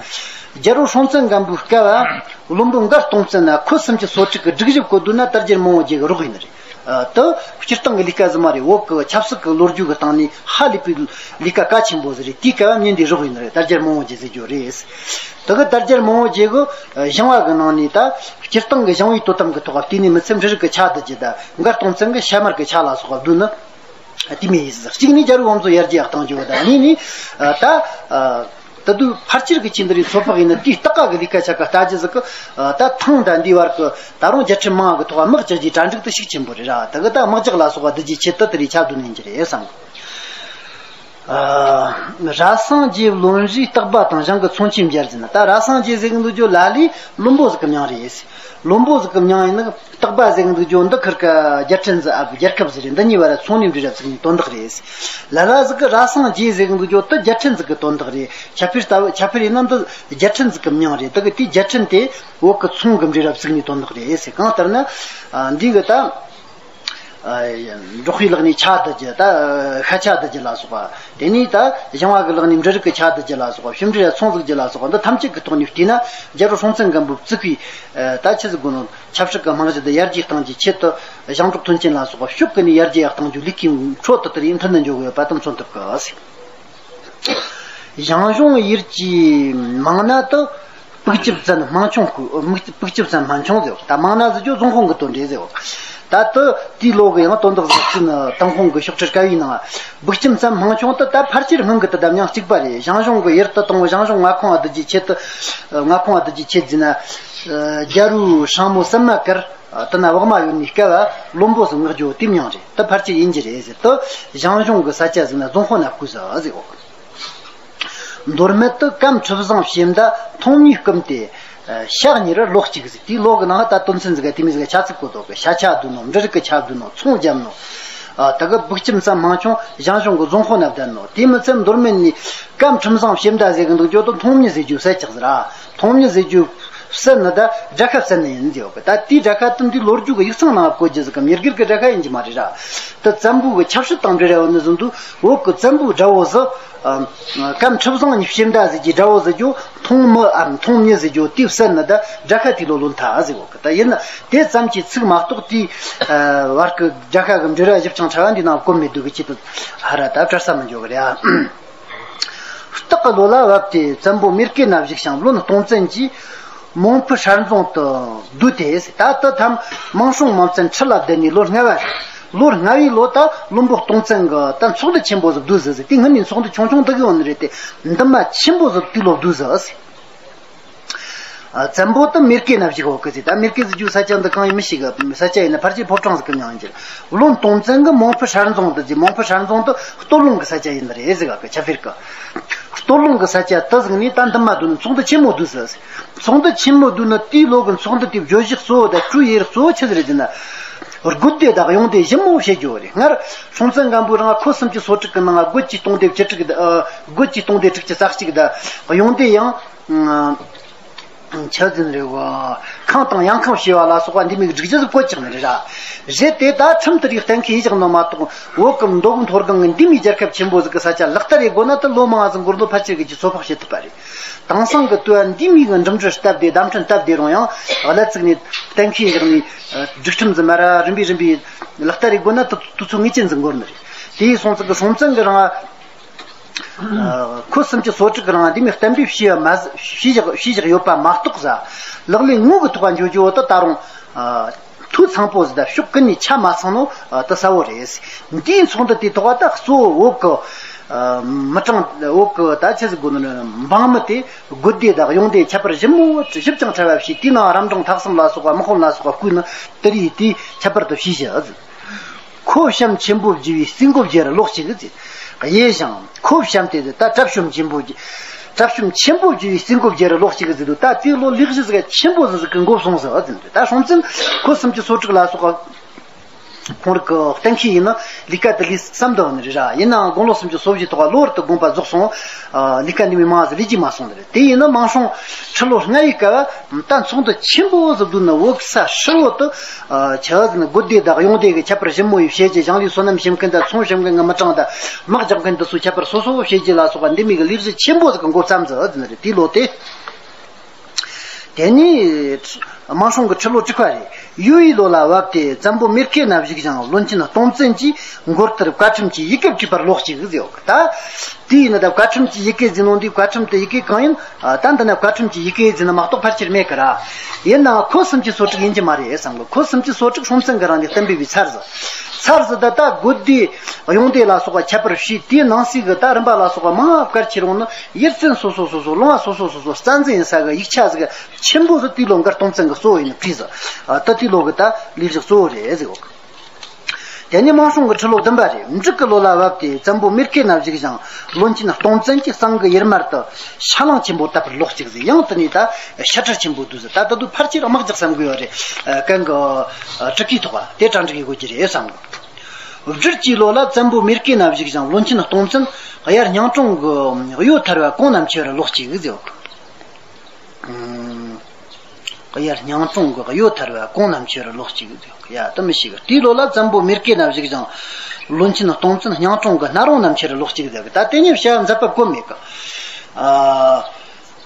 རྒྱལ་པོ་སྲོང་བཙན་སྒམ་པོའི་སྐབས་བློན་པོ་མགར་སྟོང་བཙན་ན་ཁོ་སུམ་ཅུ་སོ་དྲུག་གི་སྒྲིག་གཞི་བཀོད་དུས་ན་དར་རྒྱས་མང་བོ་རྗེ་གི་རོགས་ཡིན་ནི་རེད། ཨ། དེ་སྤྱིར་བཏང་གི་ལས་ཀ་ཟིག་མ་རེད། བོད་ཀྱི་ཆབ་སྲིད་ཀྱི་ལོ་རྒྱུས་ཀྱི་སྟེང་ནས་ཧ་ལས་པའི་ལས་ཀ་གལ་ཆེན་པོ་ཟིག་རེད། དེའི་སྐབས་བ་མྱི་འདིའི་རོགས་ཡིན་ནི་རེད། དར་རྒྱས་མང་བོ་རྗེ་ཟེར་རྒྱུ་རེད། དེ་གི་དར་རྒྱས་མང་བོ་རྗེ་གི་ཞིང་བ་གི་ནང་ནས་ད་སྤྱིར་བཏང་གི་ཞིང་བའི་དོ་དམ་གི་ཐོག་བལྟས་ནས་མི་ཚད་འབྲུ་རིགས་ཀྱི་ཆ་བསྡུ་རྒྱུ། ད་མགར་སྟོང་བཙན་གི་ཤ་མར་གི་ཆ་ལ་སོགས་པ་བསྡུས་ནི། དེ་མོ་ཡིན་ཟིག་གཅིག་ནས་རྒྱལ་པོའི་བང་མཛོད་ཡར་རྒྱས་བཏང་རྒྱུ་བ་དང་། གཉིས་ནས་ད། ད་དུང་ཕལ་ཆེར་གྱི་ཆེ་འདི་རིགས་ཚོད་དཔག་ཡིན་ན་དེའི་སྟག་ཀ་གི་ལས་ཀ་ཆ་ག་ལྟ་རྒྱུ་ཟིག་གི། ད་ཐང་དང་འདིའི་བར་གི་ད་རུང་རྒྱལ་ཁྲིམས་མང་གི་ཐོག་དམག་རྒྱག་རྒྱུའི་གྲ་སྒྲིག་དེ་ཤུགས་ཆེན་པོ་རེད་ར། དེ་གི་ད་དམག་རྒྱག་ལ་སོགས་པ་བསྡུ་རྒྱུའི་ཆེད་དུ་དེ་རིགས་ཆ་བསྡུ་ནས་ཡིན་གྱི་རེད་བསམ་གི། ཨ། ར་སངས་རྒྱས་བློན་རིས་སྟག་པ་དང་ཞང་གི་ཚོང་ཆེན་མཇལ་ཟིན་ན། ད་ར་སངས་རྒྱས་ཟེར་གི་འདུག་རྒྱུ་ལ་ལས་བློན་པོ་ཟིག་གི་མྱིང་རེད། བློན་པོ་ཟིག་གི་མྱིང་ཡིན་ན་སྟག་པ་ཟེར་གི་འདུག་རྒྱུ་འདི་ཁིར་ཀ་རྒྱལ་ཕྲན་ཟིག་ཨ། རྒྱལ་ཁབ་ཟིག་རེད། འདི་གཉིས་བར་ཚོང་ནས་འབྲེལ་བ་ཟིག་ནས་དོན་དག་རེད། ལ་ལ་ཟིག་གི་ར་སངས་རྒྱས་ཟེར་གི་འདུག་རྒྱུ་དེ་རྒྱལ་ཕྲན་ཟིག་གི་དོན་དག་རེད། ཁྱད་པར་ལྟ་བུ་ཁྱད་པར་ཡིན་ན་འདི་རྒྱལ་ཕྲན་ཟིག་གི་མྱིང་རེད། དེ་གི་དེའི་རྒྱལ་ཕྲན་དེ་བོད་གི་ཚོང་གི་འབྲེལ་བ་ཟིག་ནས་དོན་དག་རེད་ཟེར། གང་ལྟར་ན། ཨ། འདི་གི་ད། ཨ། འབྲོག་པའི་ལག་ནས་ཆ་བསྡུ་རྒྱུ། ད་ཤ་ཆ་བསྡུ་རྒྱུ་ལ་སོགས་པ། དེ་ནས་ད་ཞིང་བ་གི་ལག་ནས་འབྲུ་རིགས་ཀྱི་ཆ་བསྡུ་རྒྱུ་ལ་སོགས་པ། ཕྱི་འབྲེལ་ཚོང་ཟུག་རྒྱུ་ལ་སོགས་པ། འདི་ཐམས་ཅད་ཀྱི་ཐོག་ནས་བལྟས་ན། རྒྱལ་པོ་སྲོང་བཙན་སྒམ་པོས་བཙུགས་པའི། ཨ། ད་ཆི་ཟིག་དགོས་ནོ། ཆབ་སྲིད་ཀྱི་རྨང་གཞི་འདི་ཡར་རྒྱས་གཏང་རྒྱུའི་ཆེད་དུ། ཞིང་འབྲོག་ཐོན་སྐྱེད་ལ་སོགས་པ་ཕྱོགས་ཀུན་ནས་ཡར་རྒྱས་ཡར་གཏང་རྒྱུའི་ལས་ཀའི་ཁྲོད་དུ་དེ་རིང་མཐུན་དུ་འཇོག་དགོས་པ་དེ་མཚོན་ཐུབ་གི་ཟེར། ཞང་ཞུང་ཡུལ་གྱི་མིང་སྣ་དེ་སྤུག་ཆབ་བཙན་སྨན་ཆུང་སྐུ། སྤུག་ཆབ་བཙན་སྨན་ཆུང་ཟེར། ད་མིང་སྣ་ཟེར་རྒྱུ་རྫོང་ཁོངས་ཀྱི་དོན་རེད་ཟེར། ད་དེ་དེའི་ལོ་གི་ཡང་དོན་དག་ཟིག་ཅིག་ནི་ཏུན་ཧོང་གི་ཤོག་དྲིལ་དཀའ་བའི་ནང་། སྤུག་ཆབ་བཙན་སྨན་ཆུང་དེ་ད་ཕལ་ཆེར་སྔོན་གྱི་དེ་དང་མྱིང་གཅིག་པ་རེད། ཞང་ཞུང་གི་ཡུལ་དུ་བཏང་བ། ཞང་ཞུང་མངའ་ཁོངས་བསྡུ་རྒྱུའི་ཆེད་དུ། མངའ་ཁོངས་བསྡུ་རྒྱུའི་ཆེད་ཟེར་ན། རྒྱལ་པོའི་སྲིང་མོ་སྲིན་མོ་དཀར། ཨ། དེ་ན་བག་མ་ཡོད་ནི་སྐབས་བློན་པོ་ཟིག་མངགས་རྒྱུ་དེའི་མྱིང་རེད། དེ་ཕལ་ཆེར་ཡིན་གྱི་རེད་ཟེར། དེ་ཞང་ཞུང་གི་ས་ཆ་ཟིག་ན་རྫོང་དཔོན་ན་བསྐོས་ཟིག་ཟེར་གོ། མདོ་སྨད་དུ་ཀམ་ཁྲི་བཟང་ཕྱེ་མདའ་ཐོང་མྱི་བཀུམ་སྟེ། ཨ། ཞག་གཉིས་ར་ལོ་གཅིག་ཟེར། དེའི་ལོ་གི་ནང་ད་དོན་ཚན་ཟིག་ག་དེ་མོ་ཟིག་ག་ཆ་ཚིག་བཀོད་འདུག་གི། ཤ་ཆ་བསྡུ་ནོ། འབྲུ་རིགས་ཀྱི་ཆ་བསྡུ་ནོ། ཚོང་བརྒྱབ་ནོ། ཨ། དེ་གི་སྤུག་ཆབ་བཙན་སྨན་ཆུང་ཞང་ཞུང་གི་རྫོང་དཔོན་ན་བསྡད་ནོ། དེ་མི་ཚད་མདོ་སྨད་ནས་ཀམ་ཁྲི་བཟང་ཕྱེ་མདའ་ཟེར་གི་འདུག་རྒྱུ་དེ་ཐོང་མྱི་ཟེར་རྒྱུ་ཟེར་ཆགས་ཟེར་ར། ཐོང་མྱི་ཟེར་རྒྱུ་བསད་ནི་ད་དགྲ་ཤ་བསད་ནི་ཡིན་ཟེར་བ་གི། ད་དེའི་དགྲ་ཤ་དེ་འདི་ལོ་རྒྱུས་ཀྱི་ཡིག་ཚང་ནང་བཀོད་རྒྱུ་ཟིག་གམ། ཡུལ་སྒེར་གྱི་དགྲ་ཤ་ཡིན་གྱི་མ་རེད་ར། དེ་བཙན་པོ་གི་ཆབ་སྲིད་དང་འབྲེལ་བ་ཡོད་ནི་བཟུང་དུས། བོད་ཀྱི་བཙན་པོའི་དགྲ་བོ་ཟིག་ཨ། ཀམ་ཁྲི་བཟང་གཉིས་ཕྱེ་མདའ་ཟེར་གྱི་དགྲ་བོ་ཟེར་རྒྱུ་ཐོང་མི་ཨམ་ཐོང་མྱི་ཟེར་རྒྱུ་དེ་བསད་ནི་ད་དགྲ་ཤ་དེའི་ལོ་ལོན་ཐལ་ཟེར་བ་གི། ད་ཡིན་ན་དེ་ཙམ་གྱི་ཚིག་མ་གཏོགས་དེའི། ཨ། བར་གྱི་དགྲ་ཤ་གི་འབྲེལ་བ་ཞིབ་ཅིང་ཕྲ་བ་འདི་ནང་བཀོད་མེད་འདུག་གི། ཆེད་དུ་ཧ་ར་ད་བྲལ་ས་མི་འཇོག་གི་རེད་ཨ། སྟག་གི་ལོ་ལ་བབས་ཏེ་བཙན་པོ་མེར་གེ་ན་བཞུགས་ཤིང་བློན་སྟོང་བཙན་གྱིས་མོང་ཕུ་ཧྲན་རྫོང་དུ་བསྡུས་ཏེ། ད་ལྟ་ཐམ་མང་སྲོང་མང་བཙན་ཁྲི་ལ་བསྡད་ནས་ལོ་ལྔ་བ་རེད། ལོ་ལྔ་བའི་ལོ་ད་བློན་པོ་སྟོང་བཙན་གྱིས་ད་ཚོགས་འདུ་ཆེན་པོ་ཟིག་བསྡུས་ཟིག་ཟེར། དེ་སྔོན་ནས་ཚོགས་འདུ་ཆུང་ཆུང་བསྡུ་གི་ཡོད་ནི་རེད་དེ། འདུན་མ་ཆེན་པོ་ཟིག་དེའི་ལོ་བསྡུས་ཟིག་ཟེར། ཨ། བཙན་པོ་དེ་མེར་གེ་ན་བཞུགས་ཡོད་གི་ཟེར། ད་མེར་གེ་ཟེར་རྒྱུ་ས་ཆ་འདི་གང་ཡིན་མི་ཤེས་གི། ས་ཆ་ཡིན་ན་ཕལ་ཆེར་ཕོ་བྲང་ཟིག་གི་མྱིང་ཡིན་གྱི། བློན་སྟོང་བཙན་གྱིས་མོང་ཕུ་ཧྲན་རྫོང་དུ་ཟེར། མོང་ཕུ་ཧྲན་རྫོང་དེ་སྟོད་ལུང་གི་ས་ཆ་ཡིན་ནི་རེད་ཟེར་ག་གི། ཁྱབ་སྤེལ་གི། སྟོད་ལུང་གི་ས་ཆ་དེ་ཟིག་ནས་ད་འདུན་མ་བསྡུས་ནས་ཚོགས་འདུ་ཆེན་མོ་བསྡུས་ཟིག་ཟེར། ཚོགས་འདུ་ཆེན་མོ་བསྡུས་ནས་དེའི་ལོ་གི་ཚོགས་འདུ་དེའི་བརྗོད་གཞི་གཙོ་བོ་དང་གྲོས་ཡིག་གཙོ་བོ་ཆི་ཟིག་རེད་ཟེར་ན། དགོན་སྡེ་དང་གཡུང་སྡེ་ཞིབ་མོ་བྱེད་རྒྱུ་རེད། སྔར་སྲོང་བཙན་སྒམ་པོའི་རིང་ཁོ་སུམ་ཅུ་སོ་དྲུག་གི་ནང་དགོན་གྱི་སྟོང་སྡེ་བཅུ་དྲུག་གི། ཨ། དགོན་གྱི་སྟོང་སྡེ་དྲུག་ཅུ་རྩ་གཅིག་དང་། གཡུང་སྡེ་ཡང་། ཆི་ཟིག་རེད་བ། ཁང་དང་ཡང་ཁང་བྱེ་བ་ལ་སོགས་པ་འདི་མོའི་སྒྲིག་གཞི་ཟིག་བཀོད་ཅིག་ནི་རེད་ར། རེད་དེ་ད་ཁྲིམས་དེ་རིགས་གཏན་འཁེལ་བཞག་ནོ་མ་གཏོགས། བོད་ཀྱི་མདོ་དབུས་མཐོ་སྒང་གི་འདི་མོའི་རྒྱལ་ཁབ་ཆེན་པོ་ཟིག་གི་ས་ཆ་ལག་བསྟར་ཡེད་དགོས་ན། ད་ལོ་མང་ཟིག་འགོར་ལོ་ཕལ་ཆེར་གི་ཅིག་ཚོད་དཔག་བྱེད་ཐུབ་པ་རེད། དེང་སང་གི་དུས་འདི་མོའི་གི་འགྲིམ་འགྲུལ་སྟབས་བདེ། བརྡ་འཕྲིན་སྟབས་བདེ་རུང་ཡང་། ཨ། ལ་ཙིག་ནས་གཏན་འཁེལ་བཞག་ནས། ཨ། སྒྲིག་ཁྲིམས་ཟིག་མ་ར་རིམ་པས་རིམ་པས་ལག་བསྟར་ཡེད་དགོས་ན། ད་དུས་ཚོད་ངེས་ཅན་ཟིག་འགོར་ནི་རེད། དེ་ཡིན་སོང་ཙང་གི་སྲོང་བཙན་གི་རིང་། ཨ། ཁོ་སུམ་ཅུ་སོ་དྲུག་གི་རིང་འདི་མོའི་གཏན་འབེབས་བྱས་པ་མ་ཟད། བྱས་བཞག་བྱས་བཞག་ཡོད་པ་མ་གཏོགས་ཟེར། ལག་ལེན་དངོས་ཀྱི་ཐོག་འཇོག་རྒྱུ་བོ་དེ་ད་རུང་། ཨ། འཐུས་ཚང་པོ་ཟིག་དང་ཕྱོགས་ཀུན་ནས་ཆ་མ་ཚང་ནོ། ཨ། དེ་གསལ་བོ་རེད། འདིའི་ཚོགས་འདུ་དེའི་ཐོག་ད་གཙོ་བོ་བོད་ཀྱི། ཨ། མི་གྲངས། བོད་ཀྱི་ད་ཆི་ཟིག་དགོས་ནི། འབངས་མི་དེ་དགོན་སྡེ་དང་གཡུང་སྡེ་ཁྱད་པར་ཞིབ་མོ་ཞིབ་ཅིང་ཕྲ་བ་བྱས། དེའི་ནང་རབ་འབྲིང་ཐ་གསུམ་ལ་སོགས་པ། དམག་དཔོན་ལ་སོགས་པ་བསྐོས་ནས་དེ་རིགས་དེ་ཁྱད་པར་དུ་བྱས་བཞག་ཟིག་ཁོ་བྱམས་ཆེན་པོ་བགྱི་བའི་རྩིས་འགོ་བརྗེ་རུ་ལོག་ཅིག་ཟེར། ཡེ་ཞང་ཁོ་བྱམས་དེ་ད་གྲབས་ཆུང་ཆེན་པོ་བགྱི། གྲབས་ཆུང་ཆེན་པོ་བགྱི་བའི་རྩིས་འགོ་བརྗེ་རུ་ལོག་ཅིག་ཟེར་དུས། ད་དེའི་ལོ་ལས་གཞི་ཟིག་ཆེན་པོ་ཟིག་ཟིག་གི་འགོ་སོང་ཟིག་ཟེར་དུས། ད་སྲོང་བཙན་ཁོ་སུམ་ཅུ་སོ་དྲུག་ལ་སོགས་པ་ཁོང་རང་གི་གཏན་འཁེལ་ཡིན་ན་ལས་ཀ་དེ་ལས་བསམ་དུ་ནི་རེད་ར། ཡིན་ནའང་དགུང་ལོ་སུམ་ཅུ་སོ་བཞི་ཐོག་ལོ་བར་དུ་དགོངས་པ་རྫོགས་སོང་། ཨ། ལས་ཀ་འདི་མོ་མང་ཟིག་ལས་རྒྱུ་མ་སོང་ནི་རེད། དེ་ཡིན་ན་མང་སྲོང་ཁྲི་ལོ་ལྔ་བའི་སྐབས། ད་ཚོགས་འདུ་ཆེན་པོ་ཟིག་བསྡུས་ནས་བོད་ས་ཧྲིལ་བོ་དེ། ཨ། ཆི་ཟེར་ན། དགོན་སྡེ་དང་གཡུང་སྡེ་གི་ཁྱད་པར་ཞིབ་མོ་ཡེ་བྱས་རྗེས། ཞིང་ལས་སོ་ནམ་བྱེད་མཁན་དང་ཚོང་བྱེད་མཁན་གྱི་མི་གྲངས་དང་། དམག་རྒྱག་མཁན་དེ་ཚོའི་ཁྱད་པར་སོ་སོ་བྱས་རྗེས་ལ་སོགས་པ་འདི་མོ་གི་ལས་གཞི་ཆེན་པོ་ཟིག་གི་འགོ་བརྩམས་ཟིག་ཟེར་ནི་རེད། དེའི་ལོ་དེ། དེ་ནས་མང་སྲོང་གི་ཁྲི་ལོ་དྲུག་པ་རེད། ཡུལ་བའི་ལོ་ལ་བབས་ཏེ་བཙན་པོ་མེར་ཁེ་ན་བཞུགས་ཤིང་བློན་ཆེན་སྟོང་བཙན་གྱིས་མགོ་ལྟར་བཀའ་ཁྲིམས་ཀྱི་ཡི་གེ་བྲིས་པར་ལོག་ཅིག་ཟེར་ཡོད། ད་དེ་ཡིན་ན་ད་བཀའ་ཁྲིམས་ཀྱི་ཡི་གེ་ཟེར་ནོ་འདི། བཀའ་ཁྲིམས་དེ་ཡི་གེ་གང་ཡིན། ཨ། ད་འདི་ན་བཀའ་ཁྲིམས་ཀྱི་ཡི་གེ་ཟེར་ན་མ་གཏོགས་ཕལ་ཆེར་མེད་ཀི་ར། ཡིན་ནའང་ཁོ་སུམ་ཅུ་སོ་དྲུག་ཡིན་གྱི་མ་རེད་བསམ་གི། ཁོ་སུམ་ཅུ་སོ་དྲུག་སྲོང་བཙན་གི་རིང་ནས་གཏན་འབེབས་པའི་ཚར་ཟིག་ཚར་ཟིག་ད་ལྟ་དགོན་སྡེ་གཡུང་སྡེ་ལ་སོགས་པ་ཁྱད་པར་བྱས། དེའི་ནང་གསེས་གི་ད་རིམ་པ་ལ་སོགས་པ་མང་བ་བཀར་ཁྱེར་འོང་ནི། ཡུལ་ཚན་སོ་སོ་སོ་སོ། ལུང་བ་སོ་སོ་སོ་སོ། རྩ་འཛིན་ཡིན་ས་གི་ཡིག་ཆ་ཟིག་ཆེན་པོ་ཟིག་དེའི་ལོ་འགར་སྟོང་བཙན་གི་གཙོ་བོ་ཡིན་ནི་བྲིས་ཟིག་ཨ། ད་དེའི་ལོ་གི་ད་ལས་གཞི་གཙོ་བོ་རེད་ཟེར་གོ། དེ་ནས་མང་སྲོང་གི་ཁྲི་ལོ་བདུན་པ་རེད། འབྲུག་གི་ལོ་ལ་བབས་ཏེ་བཙན་པོ་མེར་གེ་ན་བཞུགས་ཤིང་། བློན་ཆེན་སྟོང་བཙན་གྱིས་གཙང་གི་ཡུར་མར་དུ་ཤ་ལང་ཆེན་པོ་བཏབ་པར་ལོག་ཅིག་ཟེར། ཡང་དེ་ནས་ད་ཤ་ཁྲག་ཆེན་པོ་བསྡུས་ཟེར། ད་ད་དུང་ཕལ་ཆེར་དམག་རྒྱག་བསམ་གི་ཡོད་རེད། ཨ། གན་གི་ཨ་དྲུ་གུའི་ཐོག་དེ་གྲ་འགྲིག་གི་དགོས་ཀྱི་རེད་བསམ་གི། སྦྲུལ་གྱི་ལོ་ལ་བཙན་པོ་མེར་གེ་ན་བཞུགས་ཤིང་། བློན་ཆེན་སྟོང་བཙན་དབྱར་གཉང་གྲོང་གི་གཡོ་ཐར་བ་གོང་ན་མཆེད་པར་ལོག་ཅིག་ཟེར། ཨུམ། དབྱར་གཉང་གྲོང་གི་གཡོ་ཐར་བ་གོང་ན་མཆེད་པར་ལོག་ཅིག་ཡ། དེ་མི་ཤེས་གི། དེའི་ལོ་ལ་བཙན་པོ་མེར་གེ་ན་བཞུགས་ཤིང་། བློན་ཆེན་སྟོང་བཙན་གཉང་གྲོང་གི་སྣ་རོང་ན་མཆེད་པར་ལོག་ཅིག་ཟེར་གི། ད་དེ་ཉིད་བྱ་མཛད་པ་གོ་མེད་གི། ཨ།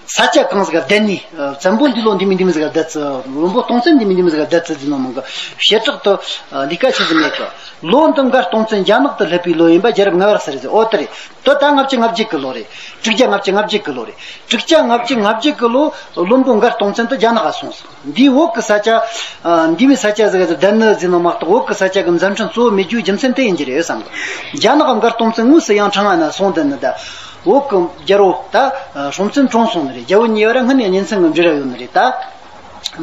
ས་ཆ་གང་ཟིག་ག་བསྡད་ནས། ཨ། བཙན་པོ་འདི་ལོ་འདི་མི་འདི་མི་ཟིག་ག་བསྡད་ཚུལ། བློན་པོ་སྟོང་བཙན་འདི་མི་འདི་མི་ཟིག་ག་བསྡད་ཚུལ་ཟེར་ནོ་མང་གི། བྱེ་བྲག་ཏུ་ལས་ཀ་ཆེ་ཟིག་མེད་གི། ལོ་འདི་མགར་སྟོང་བཙན་རྒྱ་ནག་ཏུ་སླེབས་པའི་ལོ་ཡིན་པ། རྒྱལ་རབས་ལྔ་བར་ཟེར་ཟེར། ཨོ་དེ་རེད། དེ་ད་ལྔ་བཅུ་ང་བརྒྱད་ཀྱི་ལོ་རེད། དྲུག་བརྒྱ་ལྔ་བཅུ་ང་བརྒྱད་ཀྱི་ལོ་རེད། དྲུག་བརྒྱ་ལྔ་བཅུ་ང་བརྒྱད་ཀྱི་ལོ། བློན་པོ་མགར་སྟོང་བཙན་དེ་རྒྱ་ནག་ག་སོང་ཟིག། འདིའི་འོག་གི་ས་ཆ། ཨ། འདི་མི་ས་ཆ་ཟིག་ག་བསྡད་ནི་ཟེར་ནོ་མ་གཏོགས། འོག་གི་ས་ཆ་གི་མཛའ་འཕྲིན་གཙོ་བོ་མེད་རྒྱུའི་རྒྱུ་མཚན་དེ་ཡིན་གྱི་རེད་བསམ་གི། རྒྱ་ནག་གི་མགར་སྟོང་བཙན་དངོས་སུ་ཡང་ཁྲང་ཨན་ན་སོང་བསྡད་ནི་ད། འོག་གི་རྒྱལ་པོ་ད་སྲོང་བཙན་གྲོངས་སོང་ནི་རེད། རྒྱལ་པོ་ཉེ་བར་སྔོན་ནས་གཉེན་ཚན་གྱི་འབྲེལ་བ་ཡོད་ནི་རེད་ད།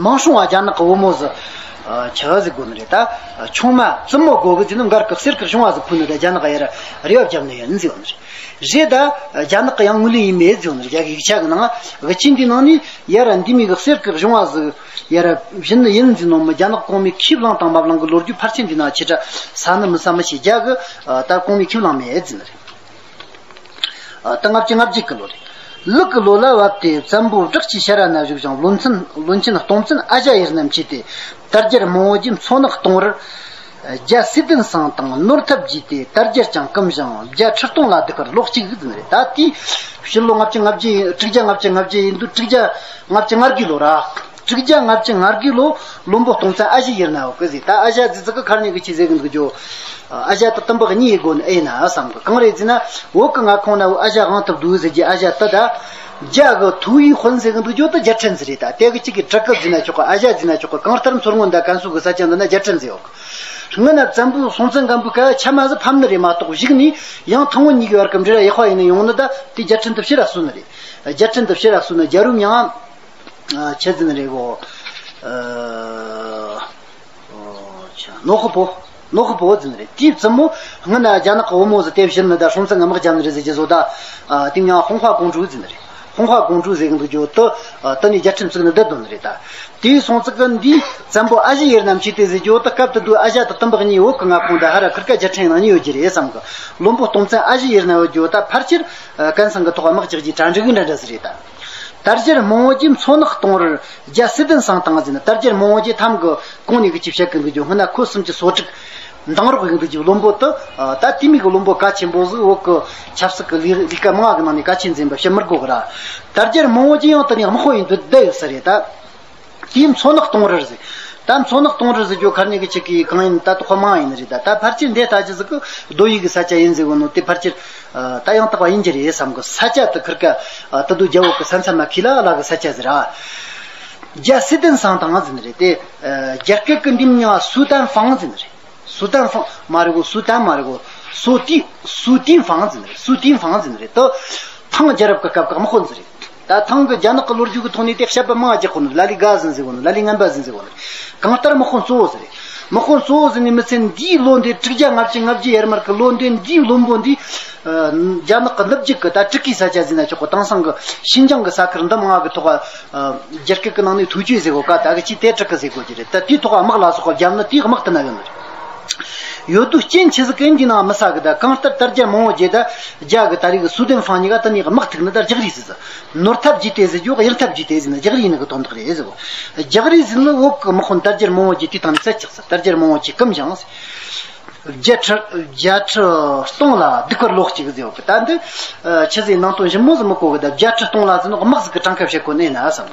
མང་སྲོང་བ་རྒྱ་ནག་གི་བུ་མོ་ཟིག། ཨ། ཆི་ཟིག་དགོས་ནི་རེད་ད། ཆུང་མ་བཙུན་མོ་དགོས་གི་ཟེར་ནི། མགར་གི་གསེར་གི་གཞུང་བ་ཟིག་ཕུལ་ནི་ད། རྒྱ་ནག་ག་ཡར་རེ་བ་བརྒྱབ་ནི་ཡིན་ཟེར་ཡོད་ནི་རེད། རེད་ད། རྒྱ་ནག་གི་ཡང་ངོས་ལེན་ཡིན་མེད་ཟེར་ཡོད་ནི་རེད། རྒྱ་གི་ཡིག་ཆ་གི་ནང་། དབུ་ཆེན་འདིའི་ནང་ནས་ཡར་འདི་མི་གི་གསེར་གི་གཞུང་བ་ཟིག་ཡར་བྱིན་ནི་ཡིན་ཟེར་ནོ་མི། རྒྱ་ནག་གོང་མས་ཁས་བླངས་དང་མ་བླངས་གི་ལོ་རྒྱུས་ཕལ་ཆེར་འདི་ན་ཆེ་དྲགས་ཟ་ནི་མི་ཟ་མི་ཤེས། རྒྱ་གི། ཨ། ད་གོང་མས་ཁས་བླངས་མེད་ཟེར་ནི་རེད། ཨ། ད་ལྔ་བཅུ་ང་བརྒྱད་ཀྱི་ལོ་རེད། ལུག་གི་ལོ་ལ་བབས་ཏེ་བཙན་པོ་བྲག་ཅའི་ཤ་ར་ན་བཞུགས་ཤིང་། བློན་ཆེན། བློན་ཆེན་སྟོང་བཙན་ཨ་ཞ་ཡུལ་ན་མཆིས་ཏེ། དར་རྒྱལ་མང་བོ་རྗེའི་མཚོ་ནག་སྟོང་རར་རྒྱལ་སྲས་ལྡན་ཚང་དང་ནོར་ཐབས་བགྱིས་ཏེ། དར་རྒྱལ་ཀྱང་བཀུམ་ཞིང་བརྒྱ་ཁྲི་སྟོང་ལ་བདུག་པར་ལོག་ཅིག་ཟེར་ནི་རེད། ད་དེའི་ཕྱི་ལོ་ལྔ་བཅུ་ང་བརྒྱད། དྲུག་བརྒྱ་ལྔ་བཅུ་ང་བརྒྱད་ཡིན་དུས། དྲུག་བརྒྱ་ལྔ་བཅུ་ང་དགུའི་ལོ་ར། དྲུག་བརྒྱ་ལྔ་བཅུ་ང་དགུའི་ལོ། བློན་པོ་སྟོང་བཙན་ཨ་ཞེ་ཡུལ་ན་ཡོད་གི་ཟེར། ད་ཨ་ཞེ་ཟེར་ཟིག་གི་ཁར་ཉིན་གི་ཆི་ཟེར་གི་འདུག་རྒྱུ། ཨ་ཞེ་དེ་དུམ་བུ་གཉིས་ཡི་སྒོ་ནས་ཨེ་ཡིན་ན་བསམ་གི། གང་རེད་ཟེར་ན། བོད་གི་མངའ་ཁོངས་ན་ཨ་ཞེ་དབང་ཐུབ་རྡོ་ཟེར་རྒྱུ་ཨ་ཞེ་དེ་ད། རྒྱ་གི་ཐུ་བོའི་དཔོན་ཟེར་གི་འདུག་རྒྱུ་དེ་རྒྱལ་ཕྲན་ཟིག་རེད། ད་དེ་གི་གཅིག་གི་གྲི་གུ་ཟེར་ན་ཆོག་གི། ཨ་ཞེ་ཟེར་ན་ཆོག་གི། གང་ལྟར་མཚོ་སྔོན་དང་ཀན་སུའུ་གི་ས་ཆ་འདི་ན་རྒྱལ་ཕྲན་ཟིག་ཡོད་གི། སྔོན་ན་བཙན་པོ་སྲོང་བཙན་སྒམ་པོའི་སྐབས་ཆ་མ་ཟིག་ཕམ་ནི་རེད་མ་གཏོགས། གཞུག་ནས་ཡང་ཐང་བོད་གཉིས་ཀྱི་བར་གི་འབྲེལ་བ་ཡག་པ་ཡིན་ནི་ཡོང་ནི། ད་དེ་རྒྱལ་ཕྲན་དེ་ཕྱིར་ར་སོན་ནི་རེད། རྒྱལ་ཕྲན་དེ་ཕྱིར་ར་སོན་ནི། རྒྱལ་པོའི་མིང་ཨ། ཆི་ཟེར་ནི་རེད་གོ། ཨ། ཨོ་ཆ། ནོ་ཧོ་པོ། ནོ་ཧོ་པོ་ཟེར་ནི་རེད། དེའི་བཙུན་མོ་སྔོན་ན་རྒྱ་ནག་གི་བུ་མོ་ཟིག་དེ་བྱིན་ནི་ད། སྲོང་བཙན་གྱིས་དམག་རྒྱབ་ནི་རེད་ཟེར་རྒྱུ་བཟོ་ད། ཨ། དེའི་མིང་ཧོང་ཧྭ་ཀོང་ཀྲུའུ་ཟེར་ནི་རེད། ཧོང་ཧྭ་ཀོང་ཀྲུའུ་ཟེར་གི་འདུག་རྒྱུ་དེ། ཨ། དེ་ནས་རྒྱལ་ཕྲན་བཙུགས་ནི་བསྡད་དོ་ནི་རེད་ད། དེའི་སྲོང་བཙན་གྱིས་འདི་བཙན་པོ་ཨ་ཞེ་ཡུལ་ན་མཆིས་ཏེ་ཟེར་རྒྱུ་དེ། སྐབས་དེ་དུས་ཨ་ཞེ་དེ་དུམ་བུ་གཉིས་བོད་གི་མངའ་ཁོངས་དང་ཧ་ར་ཁུར་ཀ་རྒྱལ་ཕྲན་ནང་ནས་ཡོད་རྒྱུ་རེད་བསམ་གི། བློན་པོ་སྟོང་བཙན་ཨ་ཞེ་ཡུལ་ན་ཡོད་རྒྱུ་ད་ཕལ་ཆེར། ཨ། ཀན་སང་གི་ཐོག་དམག་རྒྱག་རྒྱུའི་གྲ་འགྲིག་གི་འདྲ་འདྲ་ཟིག་རེད་ད། དར་རྒྱལ་མང་བོ་རྗེའི་མཚོ་ནག་སྟོང་རར་རྒྱལ་སྲས་ལྡན་ཚང་དང་ཟེར་ནི། དར་རྒྱལ་མང་བོ་རྗེ་ཐམ་གི་གོང་ནས་གི་ཅི་བཤད་གི་འདུག་རྒྱུ། སྔོན་ན་ཁོ་གསུམ་གྱི་སོ་དྲུག་མདང་རོགས་ཡིན་འདུག་རྒྱུ། བློན་པོ་དེ། ཨ། ད་དེ་མོ་གི་བློན་པོ་གལ་ཆེན་པོ་ཟིག་བོད་གི་ཆབ་སྲིད་གི་ལས་ལས་ཀ་མང་གི་ནང་ནས་གལ་ཆེན་ཟིག་ཡིན་པ་བཤད་མི་དགོས་གི་ར། དར་རྒྱལ་མང་བོ་རྗེ་ཡང་དེ་ནས་དམག་དཔོན་ཡིན་འདུག་བསྡད་ཡོད་ས་རེད་ད། དེའི་མཚོ་ནག་སྟོང་རར་ཟེར། ད་མཚོ་ནག་སྟོང་རར་ཟེར་རྒྱུ་ཁར་ཉིན་གི་ཆི་གི་གང་ཡིན། ད་དེ་ཁོ་མང་ཡིན་ནི་རེད་ད། ད་ཕལ་ཆེར་འདི་ལྟ་ཅི་ཟིག་གི་རྡོ་ཡི་གི་ས་ཆ་ཡིན་ཟེར་གོ་ནོ་དེ་ཕལ་ཆེར། ཨ། ད་ཡང་དག་པ་ཡིན་རྒྱུ་རེད་བསམ་གི། ས་ཆ་དེ་ཁུར་ཀ། ཨ། དེ་དུས་རྒྱལ་པོ་གི་ས་མཚམས་མ་ཁི་ལ་ལ་གི་ས་ཆ་ཟེར་ར། རྒྱལ་སྲས་ལྡན་ཚང་དང་ཟེར་ནི་རེད་དེ། ཨ། རྒྱ་སྐད་གི་འདི་མིང་ང་སུའུ་ཏན་ཧྥང་ཟེར་ནི་རེད། སུའུ་ཏན་ཧྥང་མ་རེད་གོ། སུའུ་ཏན་མ་རེད་གོ། སུའུ་ཏི། སུའུ་ཏིན་ཧྥང་ཟེར་ནི་རེད། སུའུ་ཏིན་ཧྥང་ཟེར་ནི་རེད་དེ། ཐང་རྒྱལ་རབས་ཀྱི་སྐབས་ཀྱི་དམག་དཔོན་ཟིག་རེད། ད་ཐང་གི་རྒྱ་ནག་གི་ལོ་རྒྱུས་ཀྱི་ཐོག་ནས་དེ་བཤད་པ་མང་ང་རྒྱག་གོ་ནི། ལ་ལི་ག་ཟིན་ཟེར་གོ་ནི། ལ་ལི་ངན་པ་ཟིན་ཟེར་གོ་ནི། གང་ལྟར་དམག་དཔོན་གཙོ་བོ་ཟིག་རེད། དམག་དཔོན་གཙོ་བོ་ཟིག་ནི་མི་ཚད་འདིའི་ལོ་འདི་དྲུག་བརྒྱ་ལྔ་བཅུ་ང་བརྒྱད་ཡར་མར་གི་ལོ་འདི་འདིའི་བློན་པོ་འདི། ཨ། རྒྱ་ནག་གི་ནུབ་རྒྱུད་ཀྱི་ད་ཏྲི་ཀི་ས་ཆ་ཟེར་ན་ཆོག་གི། དེང་སང་གི་ཤིན་ཅང་གི་ས་ཁུལ་འདི་མང་ང་གི་ཐོག་ཨ། རྒྱ་སྐད་ཀྱི་ནང་ནས་ཐུའུ་ཅུའེ་ཟེར་གོ་ག། ད་གི་ཅི་དེ་ཏྲི་ཀི་ཟེར་གོ་རྒྱུ་རེད། ད་དེའི་ཐོག་དམག་ལ་སོགས་པ་བརྒྱབ་ན་དེའི་དམག་དེ་ན་ཡོད་ནི་རེད། ཡོད་དུས་རྐྱེན་ཆི་ཟིག་གིས་འདི་ནང་མི་ས་གི། ད་གང་ལྟར་དར་རྒྱས་མང་བོ་རྗེ་ད་རྒྱ་གི་ད་རེས་གི་སུའུ་ཏན་ཧྥང་གཉིས་ཀ་དེ་གཉིས་ཀྱི་དམག་ཐུག་ནི་ད་རྒྱག་རེས་ཟེར་ཟེར། ནོར་ཐབས་བགྱིས་ཏེ་ཟེར་རྒྱུ་གཡུལ་ཐབས་བགྱིས་ཏེ་ཟེར་ན་རྒྱག་རེས་ནི་གི་དོན་དག་རེད་ཟེར་གོ། རྒྱག་རེས་ཟེར་ནི་བོད་གི་དམག་དཔོན་དར་རྒྱས་མང་བོ་རྗེ་དེའི་སྟེང་ནས་བསད་ཅིག་ཟེར། དར་རྒྱས་མང་བོ་རྗེ་བཀུམ་ཞིང་ཟེར། བརྒྱ་ཁྲི་བརྒྱ་ཁྲི་སྟོང་ལ་བདུག་པར་ལོག་ཅིག་ཟེར་གོ། ད་འདི་ཆི་ཟིག་ནང་དོན་ཞིབ་མོ་ཟིག་མི་གོ་གི། ད་བརྒྱ་ཁྲི་སྟོང་ལ་ཟེར་ནི་དམག་ཟིག་གི་གྲངས་ཀ་བཤད་གོ་ནི་ཡིན་ན་བསམ།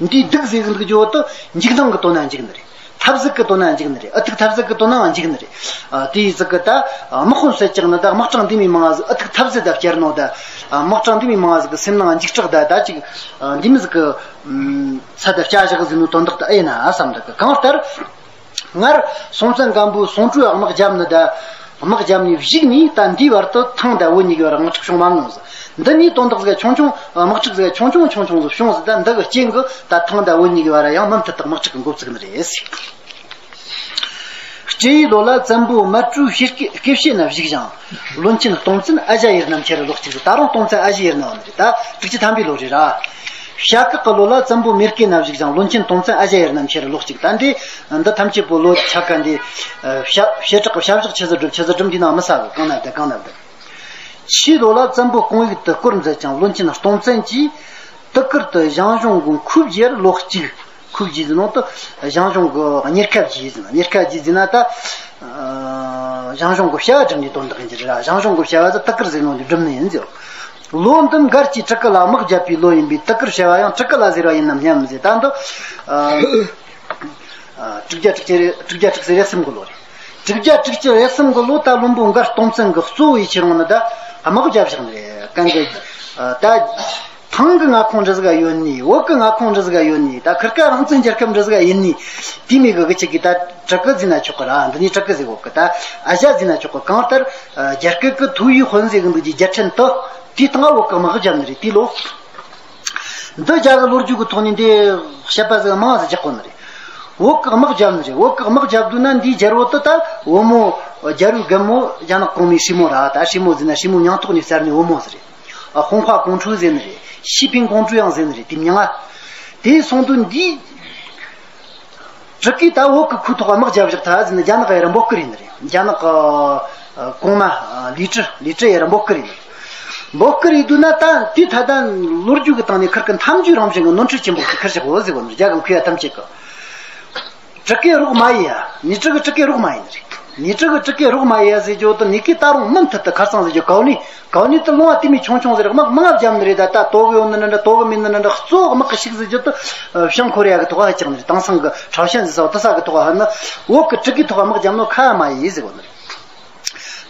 འདིའི་བདུག་ཟེར་གི་འདུག་རྒྱུ་བོ་དེ་འཇིགས་སྣང་གི་དོན་ན་འཇིགས་ནི་རེད། ཐབས་ཟིག་གི་དོན་ན་འཇིགས་ནི་རེད། ཨུ་ཐུག་ཐབས་ཟིག་གི་དོན་ནའང་འཇིགས་ནི་རེད། ཨ། དེའི་ཟིག་གི་ད་དམག་དཔོན་བསད་ཅིག་ནི་ད་དམག་དྲང་འདི་མི་མང་ཟིག་ཨུ་ཐུག་ཐབས་ཟིག་ད་བསྐྱར་ནོ་ད། དམག་དྲང་འདི་མི་མང་ཟིག་གི་སེམས་ནང་འཇིགས་སྐྲག་ད་ད་ཅིག་འདི་མི་ཟིག་གི་ཚ་ད་བསྐྱར་བཞག་ཟིག་ནོ་དོན་དག་ད་ཨེ་ན་བསམ་ད་གི། གང་ལྟར་སྔར་སྲོང་བཙན་སྒམ་པོས་སོང་ཀྲོའི་དམག་བརྒྱབ་ནི་ད། དམག་བརྒྱབ་ནས་གཞུག་ནས་ད་འདིའི་བར་དུ་ཐང་ད་བོད་གཉིས་ཀྱི་བར་དམག་འཁྲུག་བྱུང་མ་མྱོང་ཟིག། འདི་ནས་དོན་དག་ཟིག་ཆུང་ཆུང་དམག་འཁྲུག་ཟིག་ཆུང་ཆུང་ཆུང་ཆུང་ཟིག་བྱུང་ཟིག། ད་འདི་གི་རྐྱེན་གྱིས་ད་ཐང་ད་བོད་གཉིས་ཀྱི་བར་ཡང་མུ་མཐུད་དུ་དམག་འཁྲུག་གི་འགོ་བཙུགས་ནི་རེད་ཟེར། སྤྲེའུའི་ལོ་ལ་བཙན་པོ་མལ་གྲོའི་སྐེ་སྐེ་བྱེད་ན་བཞུགས་ཤིང་། བློན་ཆེན་སྟོང་བཙན་ཨ་ཞ་ཡི་རྣམ་ཤེས་ལོག་ཅིག་ཟེར། ད་རུང་སྟོང་བཙན་ཨ་ཞ་ཡི་རྣམ་བ་ནི་རེད། ད་དྲུག་ཅུ་ཐམ་པའི་ལོ་རེད་ར། བྱ་གག་གི་ལོ་ལ་བཙན་པོ་མེར་སྐྱེས་ན་བཞུགས་ཤིང་། བློན་ཆེན་སྟོང་བཙན་ཨ་ཞ་ཡི་རྣམ་ཤེས་ལོག་ཅིག་ད་འདི་འདི་ཐམས་ཅད་པོ་ལོ་ཆ་ག་འདི་བྱ་བྱེ་བྲག་གི་བྱ་བཞག་ཆི་ཟིག་སྒྲུབ་ཆི་ཟིག་སྒྲུབ་འདི་ནང་མི་ས་གི་གང་ན་བསྡད་གང་ན་བསྡད། ཕྱིའི་ལོ་ལ་བཙན་པོ་སྐུང་ཡིག་ཏུ་སྐོར་མཛད་ཅིང་། བློན་ཆེན་སྟོང་བཙན་གྱིས་དུ་ཀིར་དུ་ཞང་ཞུང་གི་ཁུ་བྱུག་ལོག་ཅིག་ཁུ་བྱུག་ཟེར་ནོ་དུ་ཞང་ཞུང་གི་གཉེར་ཁ་བྱུག་ཟེར་ན། གཉེར་ཁ་བྱུག་ཟེར་ན་ད་ཞང་ཞུང་གི་བྱ་བ་སྒྲུབ་ནས་དོན་དག་ཡིན་གྱི་རེད། ཞང་ཞུང་གི་བྱ་བ་ཟེར་དུ་ཀིར་ཟེར་ནོ་འདི་སྒྲུབ་ནི་ཡིན་ཟེར། ལོ་འདི་མགར་གྱིས་སྤྲུལ་སྐུ་ལ་དམག་བརྒྱབ་པའི་ལོ་ཡིན་པས། དུ་ཀིར་བྱ་བ་ཡང་སྤྲུལ་སྐུ་ལ་ཟེར་བ་ཡིན་ནམ་སྙམ་ཟེར། ད་འདི་ཨ། ཨ། དྲུག་བརྒྱ་དྲུག་ཅུ་རེ་དྲུག་བརྒྱ་དྲུག་ཅུ་རེ་གསུམ་གི་ལོ་རེད། དྲུག་བརྒྱ་དྲུག་ཅུ་རེ་གསུམ་གི་ལོ་ད་བློན་པོ་མགར་སྟོང་བཙན་གྱི་གཙོ་བོ་ཡི་ཁྱེད་རང་ནི་ད་དམག་བརྒྱབ་བཞག་ནི་རེད། གང་གི་ཨ། ད་ཐང་གི་མངའ་ཁོངས་འདྲ་ཟིག་ཡོད་ནི། བོད་གི་མངའ་ཁོངས་འདྲ་ཟིག་ཡོད་ནི། ད་ཁིར་ཀ་རང་བཙན་རྒྱལ་ཁབ་འདྲ་ཟིག་ཡིན་ནི། དེ་མི་གི་གི་ཅིག་གི་ད་སྤྲུལ་སྐུ་ཟེར་ན་ཆོག་གི་ར། འདི་ནི་སྤྲུལ་སྐུ་ཟེར། བོད་གི་ད་ཨ་ཞ་ཟེར་ན་ཆོག་གི། གང་ལྟར་ཨ། རྒྱ་སྐད་གི་ཐོ་ཡིག་དཔོན་ཟེར་གི་འདུག་གི་རྒྱལ་ཕྲན་དུ་དེའི་སྟེང་བོད་གི་དམག་བརྒྱབ་ནི་རེད། དེའི་ལོ། འདི་རྒྱ་གི་ལོ་རྒྱུས་ཀྱི་ཐོག་ནས་འདི་བཤད་པ་ཟིག་མང་ཟིག་རྒྱག་གོ་ནི་རེད། བོད་ཀྱི་དམག་རྒྱབ་ནི་རེད། བོད་ཀྱི་དམག་རྒྱབ་དུས་ན་འདིའི་རྒྱལ་པོ་དེ་ད་བུ་མོ་རྒྱལ་པོའི་རྒན་མོ་རྒྱ་ནག་གོང་མའི་སྲས་མོ་ར། ད་སྲས་མོ་ཟེར་ན་སྲས་མོ་མྱིང་ཐོག་ནས་བཙལ་ནི་བུ་མོ་ཟིག་རེད། ཨ། ཧུང་ཧྭ་ཀོང་ཀྲུའུ་ཟེར་ནི་རེད། ཞི་ཕིང་ཀོང་ཀྲུའུ་ཡང་ཟེར་ནི་རེད། དེ་མྱིང་ང་། དེ་སོང་དུས་འདིའི་སྤྲུལ་སྐུས་ད་བོད་ཀྱི་ཁུལ་ཐོག་དམག་རྒྱབ་བཞག་ཐལ་ཟེར་ནས། རྒྱ་ནག་ཡར་འབོད་སྐུལ་ཡིན་ནི་རེད། རྒྱ་ནག་གི་གོང་མ་ལི་ཀྲི། ལི་ཀྲི་ཡར་འབོད་སྐུལ་ཡིན་ནི་རེད། འབོད་སྐུལ་ཡིན་དུས་ན་ད་དེ་ད་ལྟ་ལོ་རྒྱུས་ཀྱི་སྟེང་ནས་ཁིར་གི་འཐབ་ཇུས་རང་བཞིན་གྱི་ནོར་འཁྲུལ་ཆེན་པོ་ཞིག་ཁུར་བཞག་གོ་ཟེར་གོ་ནི། རྒྱ་གི་མཁས་པ་ཐམས་ཅད་ཀྱིས། སྤྲུལ་སྐུའི་རོགས་མ་ཡིན་ཡ། ནི་ཀྲི་གི་སྤྲུལ་སྐུའི་རོགས་མ་ཡིན་ནི་རེད། ནི་ཀྲི་གི་སྤྲུལ་སྐུའི་རོགས་མ་ཡིན་ཡ་ཟེར་རྒྱུ་དེ་ནི་ཀི་ད་རུང་མུ་མཐུད་དུ་ཁ་སང་ཟེར་རྒྱུ་གའོ་ནི། གའོ་ནི་དེ་ལུང་བ་དེ་མི་ཆུང་ཆུང་ཟེར། དམག་མང་བརྒྱབ་ནི་རེད། ད་ལྟ་དོ་གི་ཡོད་ནི་འདྲ་འདྲ། དོ་གི་མེད་ནི་འདྲ་འདྲ། གཙོ་བོ་དམག་གི་ཤུགས་ཟེར་རྒྱུ་དེ་བྱང་ཁོ་རེ་ཡ་གི་ཐོག་ཧ་ཅང་ནི་རེད། དེང་སང་གི་ཁྲའོ་ཞན་ཟེར་ས་བོ་དེ་ས་གི་ཐོག་ཧ་ནི། བོད་གི་སྤྲུལ་སྐུའི་ཐོག་དམག་རྒྱབ་ནོ་ཁ་མ་ཡིན་ཟེར་གོ་ནི་རེད།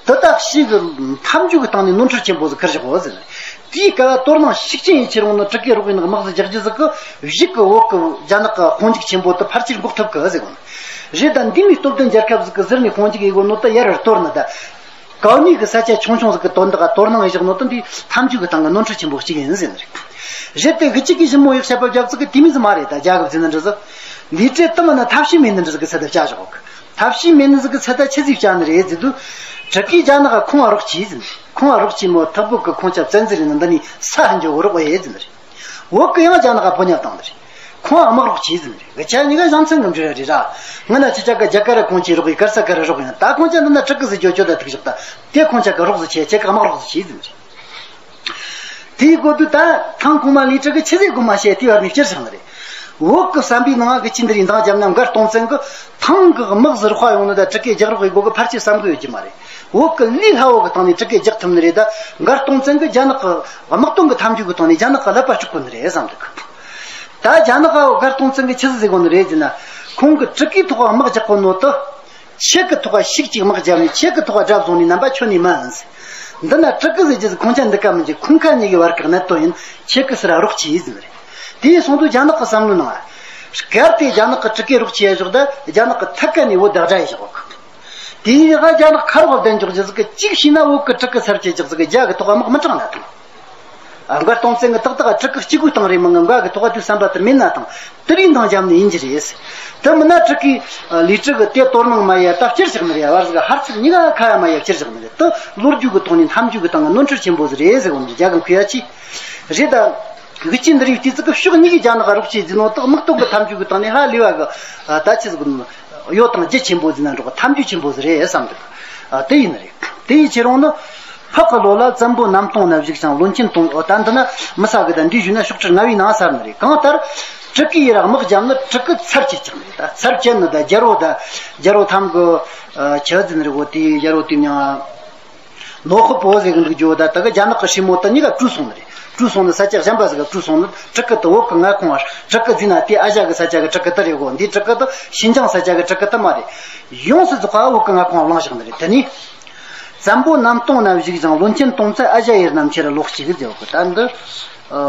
དེ་དག་ཞིག་གི་འཐབ་ཇུས་ཀྱི་སྟེང་ནས་ནོར་འཁྲུལ་ཆེན་པོ་ཟིག་ཁུར་བཞག་གོ་ཟེར་ནི་རེད། དེའི་སྐབས་དོ་སྣང་ཤུགས་ཆེན་ཡིན་ཕྱིར་འོང་ནི་སྤྲུལ་སྐུའི་རོགས་ཡིན་དམག་ཟིག་རྒྱག་རྒྱུ་ཟིག་གི་གཞུག་གི་བོད་གི་རྒྱ་ནག་གི་དཔུང་འཇུག་ཆེན་པོ་དེ་ཕལ་ཆེར་འགོག་ཐུབ་གི་ཟེར་གོ་ནི་རེད། ད་འདི་མི་སྟོབས་ལྡན་རྒྱལ་ཁབ་ཟིག་གི་ཟུར་ནས་དཔུང་འཇུག་ཡེ་གོ་ནོ་དེ་ཡར་ར་གཏོར་ནི། ད་གའོ་ནི་གི་ས་ཆ་ཆུང་ཆུང་ཟིག་གི་དོན་དག་དོ་སྣང་ཡེ་བཞག་ནོ་དེ་འདི་འཐབ་ཇུས་ཀྱི་སྟེང་གི་ནོར་འཁྲུལ་ཆེན་པོ་གཅིག་ཡིན་ཟེར་ནི་རེད། རེད་དེ་གི་གཅིག་གི་ཞིབ་མོ་ཡག་བཤད་པ་རྒྱབ་ཟིག་གི་དེ་མི་ཟིག་མ་རེད། ད་རྒྱ་གི་ཟེར་ནི་འདྲ་ཟིག་ལི་ཀྲི་དེ་མིན་ན་ཐབས་ཤེས་མེད་ནི་འདྲ་ཟིག་གི་ཚད་དུ་བྱ་བཞག་གི། ཐབས་ཤེས་མེད་ནི་ཟིག་གི་ཚད་ད་ཆི་ཟིག་བྱ་ནི་རེད་ཟེར་དུས། སྤྲུལ་སྐུས་རྒྱ་ནག་ག་ཁོང་ང་རོགས་གྱིས་ཟེར་ནི། ཁོང་ང་རོགས་གྱིས་མོ་ཐག་བོད་གི་ཁོང་ཅག་བཙན་འཛུལ་ཡིན་ནི་འདི་ནས་ས་ཧན་འཇོག་གི་རོགས་ཨེ་ཟེར་ནི་རེད། བོད་གི་ཡང་རྒྱ་ནག་ག་ཕོ་ཉ་བཏང་ནི་རེད། ཁོང་ང་དམག་རོགས་གྱིས་ཟེར་ནི་རེད། གི་ཆ་གཉིས་ཀ་ཞང་ཚན་གི་འབྲེལ་བ་རེད་ར། ང་ན་ཁྱེད་ཅག་ག་རྒྱ་གར་ར་ཁོང་ཅིག་རོགས་ཡིན། གར་ས་གར་ར་རོགས་ཡིན། ད་ཁོང་ཅག་འདི་ན་སྤྲུལ་སྐུ་ཟེར་རྒྱུ་ཁྱོད་ད་ཐུག་བཞག་ད་དེ་ཁོང་ཅག་ག་རོགས་ཟེར་ཆེ་ཁྱེད་ཀ་དམག་རོགས་ཟེར་གྱིས་ཟེར་ནི་རེད། དེའི་གོ་དུས་ད་ཐང་གོང་མ་ལི་ཀྲི་གི་ཆི་ཟིག་གོ་མ་བཤད་དེའི་བར་ནས་སྤྱིར་བཞག་ནི་རེད། བོད་གི་བསམ་པའི་ནང་གི་ཅི་འདི་རིགས་འདང་བརྒྱབ་ན། མགར་སྟོང་བཙན་གི་ཐང་གི་དམག་ཟིག་རོགས་ཡོང་ནི་ད་སྤྲུལ་སྐུ་རྒྱག་རོགས་ཡེ་དགོ་གི་ཕལ་ཆེར་བསམ་གི་ཡོད་ཀྱི་མ་རེད། བོད་གི་ལས་སླ་བོ་གི་སྟེང་ནས་སྤྲུལ་སྐུ་རྒྱག་ཐུབ་ནི་རེད། ད་མགར་སྟོང་བཙན་གི་རྒྱ་ནག་གི་དམག་དོན་གི་འཐབ་ཇུས་གི་སྟེང་ནས་རྒྱ་ནག་གི་ཀླད་པ་དཀྲུག་གོ་ནི་རེད་བསམ་འདུག་ད་རྒྱ་ནག་ག་མགར་སྟོང་བཙན་གི་ཆི་ཟིག་ཟེར་གོ་ནི་རེད་ཟེར་ན། ཁོང་གི་སྤྲུལ་སྐུའི་ཐོག་དམག་རྒྱག་གོ་ནོ་དེ། ཆེད་ཀྱི་ཐོག་ཤུགས་གཅིག་དམག་རྒྱབ་ནས་ཆེད་ཀྱི་ཐོག་དགྲ་བཟུང་ནས་རྣམ་པ་ཁྱོན་ནས་མ་ཨང་ཟེར། འདི་ན་སྤྲུལ་སྐུ་ཟེར་རྒྱུ་ཟིག་ཁོང་ཅག་འདི་ཀ་མི་འཇིག་ཁོང་ཁ་གཉིས་ཀྱི་བར་གྱི་གནད་དོན་ཡིན། ཆེད་ཀྱི་སི་ར་རོགས་གྱིས་ཟེར་ནི་རེད། དེ་ཡིན་སོང་དུས་རྒྱ་ནག་གི་བསམ་བློའི་ནང་། གལ་ཏེ་རྒྱ་ནག་གི་སྤྲུལ་སྐུ་རོགས་བྱེད་ཡ་ཞོག་ད་རྒྱ་ནག་གི་ཐད་ཀ་ནས་བོད་དག་དགྲ་ཡེ་ཞོག་གི། དེ་ཡིན་ཙང་རྒྱ་ནག་ཁ་རོག་ལྡན་འཇོག་རྒྱུ་ཟིག་གི་གཅིག་བྱས་ན་བོད་གི་སྤྲུལ་སྐུ་ཚར་བཅད་རྒྱུ་ཟིག་གི་རྒྱ་གི་ཐོག་དམག་མི་དྲངས་ན་ཐང་། ཨ། མགར་སྟོང་བཙན་གི་ཏག་ཏག་སྤྲུལ་སྐུ་གཅིག་པུའི་སྟེང་རེད་མོ། ང་མགར་གི་ཐོག་དུས་བསམ་པ་དེ་མེད་ན་ཐང་། དེ་རིགས་འདང་བརྒྱབ་ནི་ཡིན་གྱི་རེད། དེ་མིན་ན་སྤྲུལ་སྐུ་ལི་ཀྲི་གི་དེ་དོ་སྣང་མ་ཡེ་ད་བསྐྱུར་བཞག་ནི་རེད། བར་ཟིག་ཧར་ཚུར་གཉིས་ཀ་ཁ་ཡ་མ་ཡེ་བསྐྱུར་བཞག་ནི་རེད། དེ་ལོ་རྒྱུས་གི་ཐོག་ནས་འཐབ་ཇུས་གི་སྟེང་གི་ནོར་འཁྲུལ་ཆེན་པོ་ཟིག་རེད་ཟེར་གོ་ནི་རྒྱ་གི་མཁས་པ་ཅིག་རེད། ད་གི་ཅི་འདི་རིགས་དུས་ཚོད་གི་ཕྱོགས་གཉིས་ཀྱི་རྒྱ་ནག་རོགས་བྱེད་ཟེར་ནོ་དེ་དམག་དོན་གི་འཐབ་ཇུས་གི་སྟེང་ནས་ཧ་ལས་པ་གི་ད་ཆི་ཟིག་གི་གཡོ་དང་རྒྱུ་ཆེན་པོ་ཟེར་ན་འགྲོ་གི། འཐབ་ཇུས་ཆེན་པོ་ཟིག་རེད་བསམ་འདུག་ཨ། དེ་ཡིན་ནི་རེད། དེ་ཡི་ཁྱེད་རང་ནི། ཕག་གི་ལོ་ལ་བཙན་པོ་གནམ་སྟོང་ན་བཞུགས་ཤིང་། བློན་ཆེན་སྟོང་། ཨོ། ད་འདི་ན་མི་ས་གི་ད་འདི་ཞུས་ན་ཤོག་དྲིལ་ལྔ་བའི་ནང་གསལ་ནི་རེད། གང་ལྟར་སྤྲུལ་སྐུ་ཡི་ར་དམག་རྒྱབ་ནི་སྤྲུལ་སྐུ་ཚར་བཅད་ཀྱང་རེད། ད་ཚར་བཅད་ནི་ད་རྒྱལ་པོ་ད་རྒྱལ་པོ་ཐམ་གི་ཆི་ཟེར་ནི་རེད་གོ། དེའི་རྒྱལ་པོ་དེ་མྱང་ནོ་ཧི་པོ་ཟེར་གི་འདུག་རྒྱུ་ད་ད་གི་རྒྱ་ནག་གི་སྲས་མོ་ད་གཉིས་ཀ་བྲོས་སོང་ནི་རེད། བྲོས་སོང་ནི་ས་ཆ་གཞན་པ་ཟིག་ག་བྲོས་སོང་ནི། སྤྲུལ་སྐུ་ད་བོད་གི་མངའ་ཁོངས་སྤྲུལ་སྐུ་ཟེར་ན་དེ་ཨ་ཞ་གི་ས་ཆ་གི་སྤྲུལ་སྐུ་ད་རེད་གོ། འདི་སྤྲུལ་སྐུ་ད་ཤིན་ཅང་ས་ཆ་གི་སྤྲུལ་སྐུ་ད་མ་རེད། ཡོངས་སུ་རྫོགས་པ་བོད་གི་མངའ་ཁོངས་བླངས་བཞག་ནི་རེད། དེ་ནི། བཙན་པོ་གནམ་སྟོང་ན་བཞུགས་ཤིང་། བློན་ཆེན་སྟོང་བཙན་ཨ་ཞ་ཡི་རྣམ་ཤེས་ལོག་ཅིག་ཟེར་གི། ད་འདི་ཨ་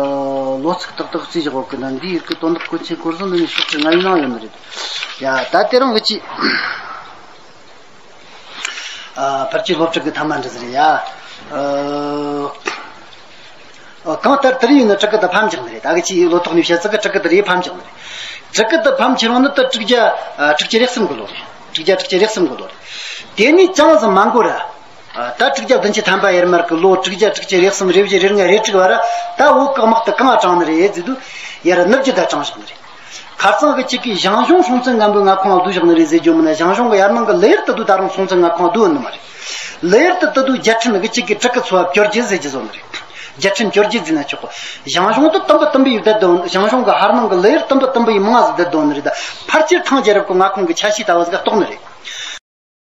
ལོ་ཚིགས་ཏག་ཏག་རྩིས་བཞག་གི། ད་འདི་ཡི་གི་དོན་དག་གོ་ཆེན་སྐོར་ཟིན་འདི་ནི་ཤོག་དྲིལ་ལྔ་བའི་ནང་ཡོད་ནི་རེད། ཡ། ད་དེ་རིང་གི་ཅི། ཨ། ཕལ་ཆེར་སློབ་ཕྲུག་གི་ཐ་མ་འདྲ་ཟིག་རེད་ཡ། ཨ། ཨ། གང་ལྟར་དེ་རིང་ཡིན་ན་སྤྲུལ་སྐུ་ད་ཕམ་བཞག་ནི་རེད། ད་གི་ཅི་ལོ་ཐོག་ནས་བཤད་ཚིག་གི་སྤྲུལ་སྐུ་ད་རེད་ཕམ་བཞག་ནི་རེད། སྤྲུལ་སྐུ་ད་ཕམ་ཁྱེར་འོང་ནི་ད་དྲུག་བརྒྱ་ཨ་དྲུག་ཅུ་རེ་གསུམ་གི་ལོ་རེད། དྲུག་བརྒྱ་དྲུག་ཅུ་རེ་གསུམ་གི་ལོ་རེད། དེ་ནས་ཅང་ཙམ་མ་འགོར་ར། ད་དྲུག་བརྒྱ་བདུན་ཅུ་ཐམ་པ་ཡར་མར་གི་ལོ་དྲུག་བརྒྱ་དྲུག་ཅུ་རེ་གསུམ་རེ་བཞི་རེ་ལྔ་རེ་དྲུག་བར་ད་བོད་གི་དམག་དེ་གང་ལ་དྲངས་ནི་རེད་ཟེར་དུས། ཡར་ནུབ་རྒྱུད་ད་དྲངས་བཞག་ནི་རེད། ཁ་རྩང་གི་གཅིག་གིས་ཞང་ཞུང་སྲོང་བཙན་སྒམ་པོའི་མངའ་ཁོངས་བསྡུས་བཞག་ནི་རེད་ཟེར་རྒྱུ་མིན་ན། ཞང་ཞུང་གི་ཡར་ནང་གི་ལེ་ཡར་དུ་དུ་ད་རུང་སྲོང་བཙན་མངའ་ཁོངས་བསྡུས་ནི་མ་རེད། ལེ་ཡར་དུ་དུ་དུ་རྒྱལ་ཕྲན་གི་གཅིག་གིས་དྲུག་གི་ཚོ་བ་བཅོ་བརྒྱད་ཟེར་རྒྱུ་བཟོ་ནི་རེད། རྒྱལ་ཕྲན་བཅོ་བརྒྱད་ཟེར་ན་ཆོག་གོ། ཞང་ཞུང་དུ་དུམ་བུ་དུམ་བུ་ཡིས་བསྡད་དོ། ཞང་ཞུང་གི་ཧར་ནང་གི་ལེ་ཡར་དུམ་བུ་དུམ་བུ་ཡིས་མང་ང་ཟིག་བསྡད་དོ་ནི་རེད། ད་ཕལ་ཆེར་ཐང་རྒྱལ་རབས་ཀྱི་མངའ་ཁོངས་ཀྱི་ཆ་ཤས་ལྟ་བུ་ཟིག་ག་གཏོགས་ནི་རེད།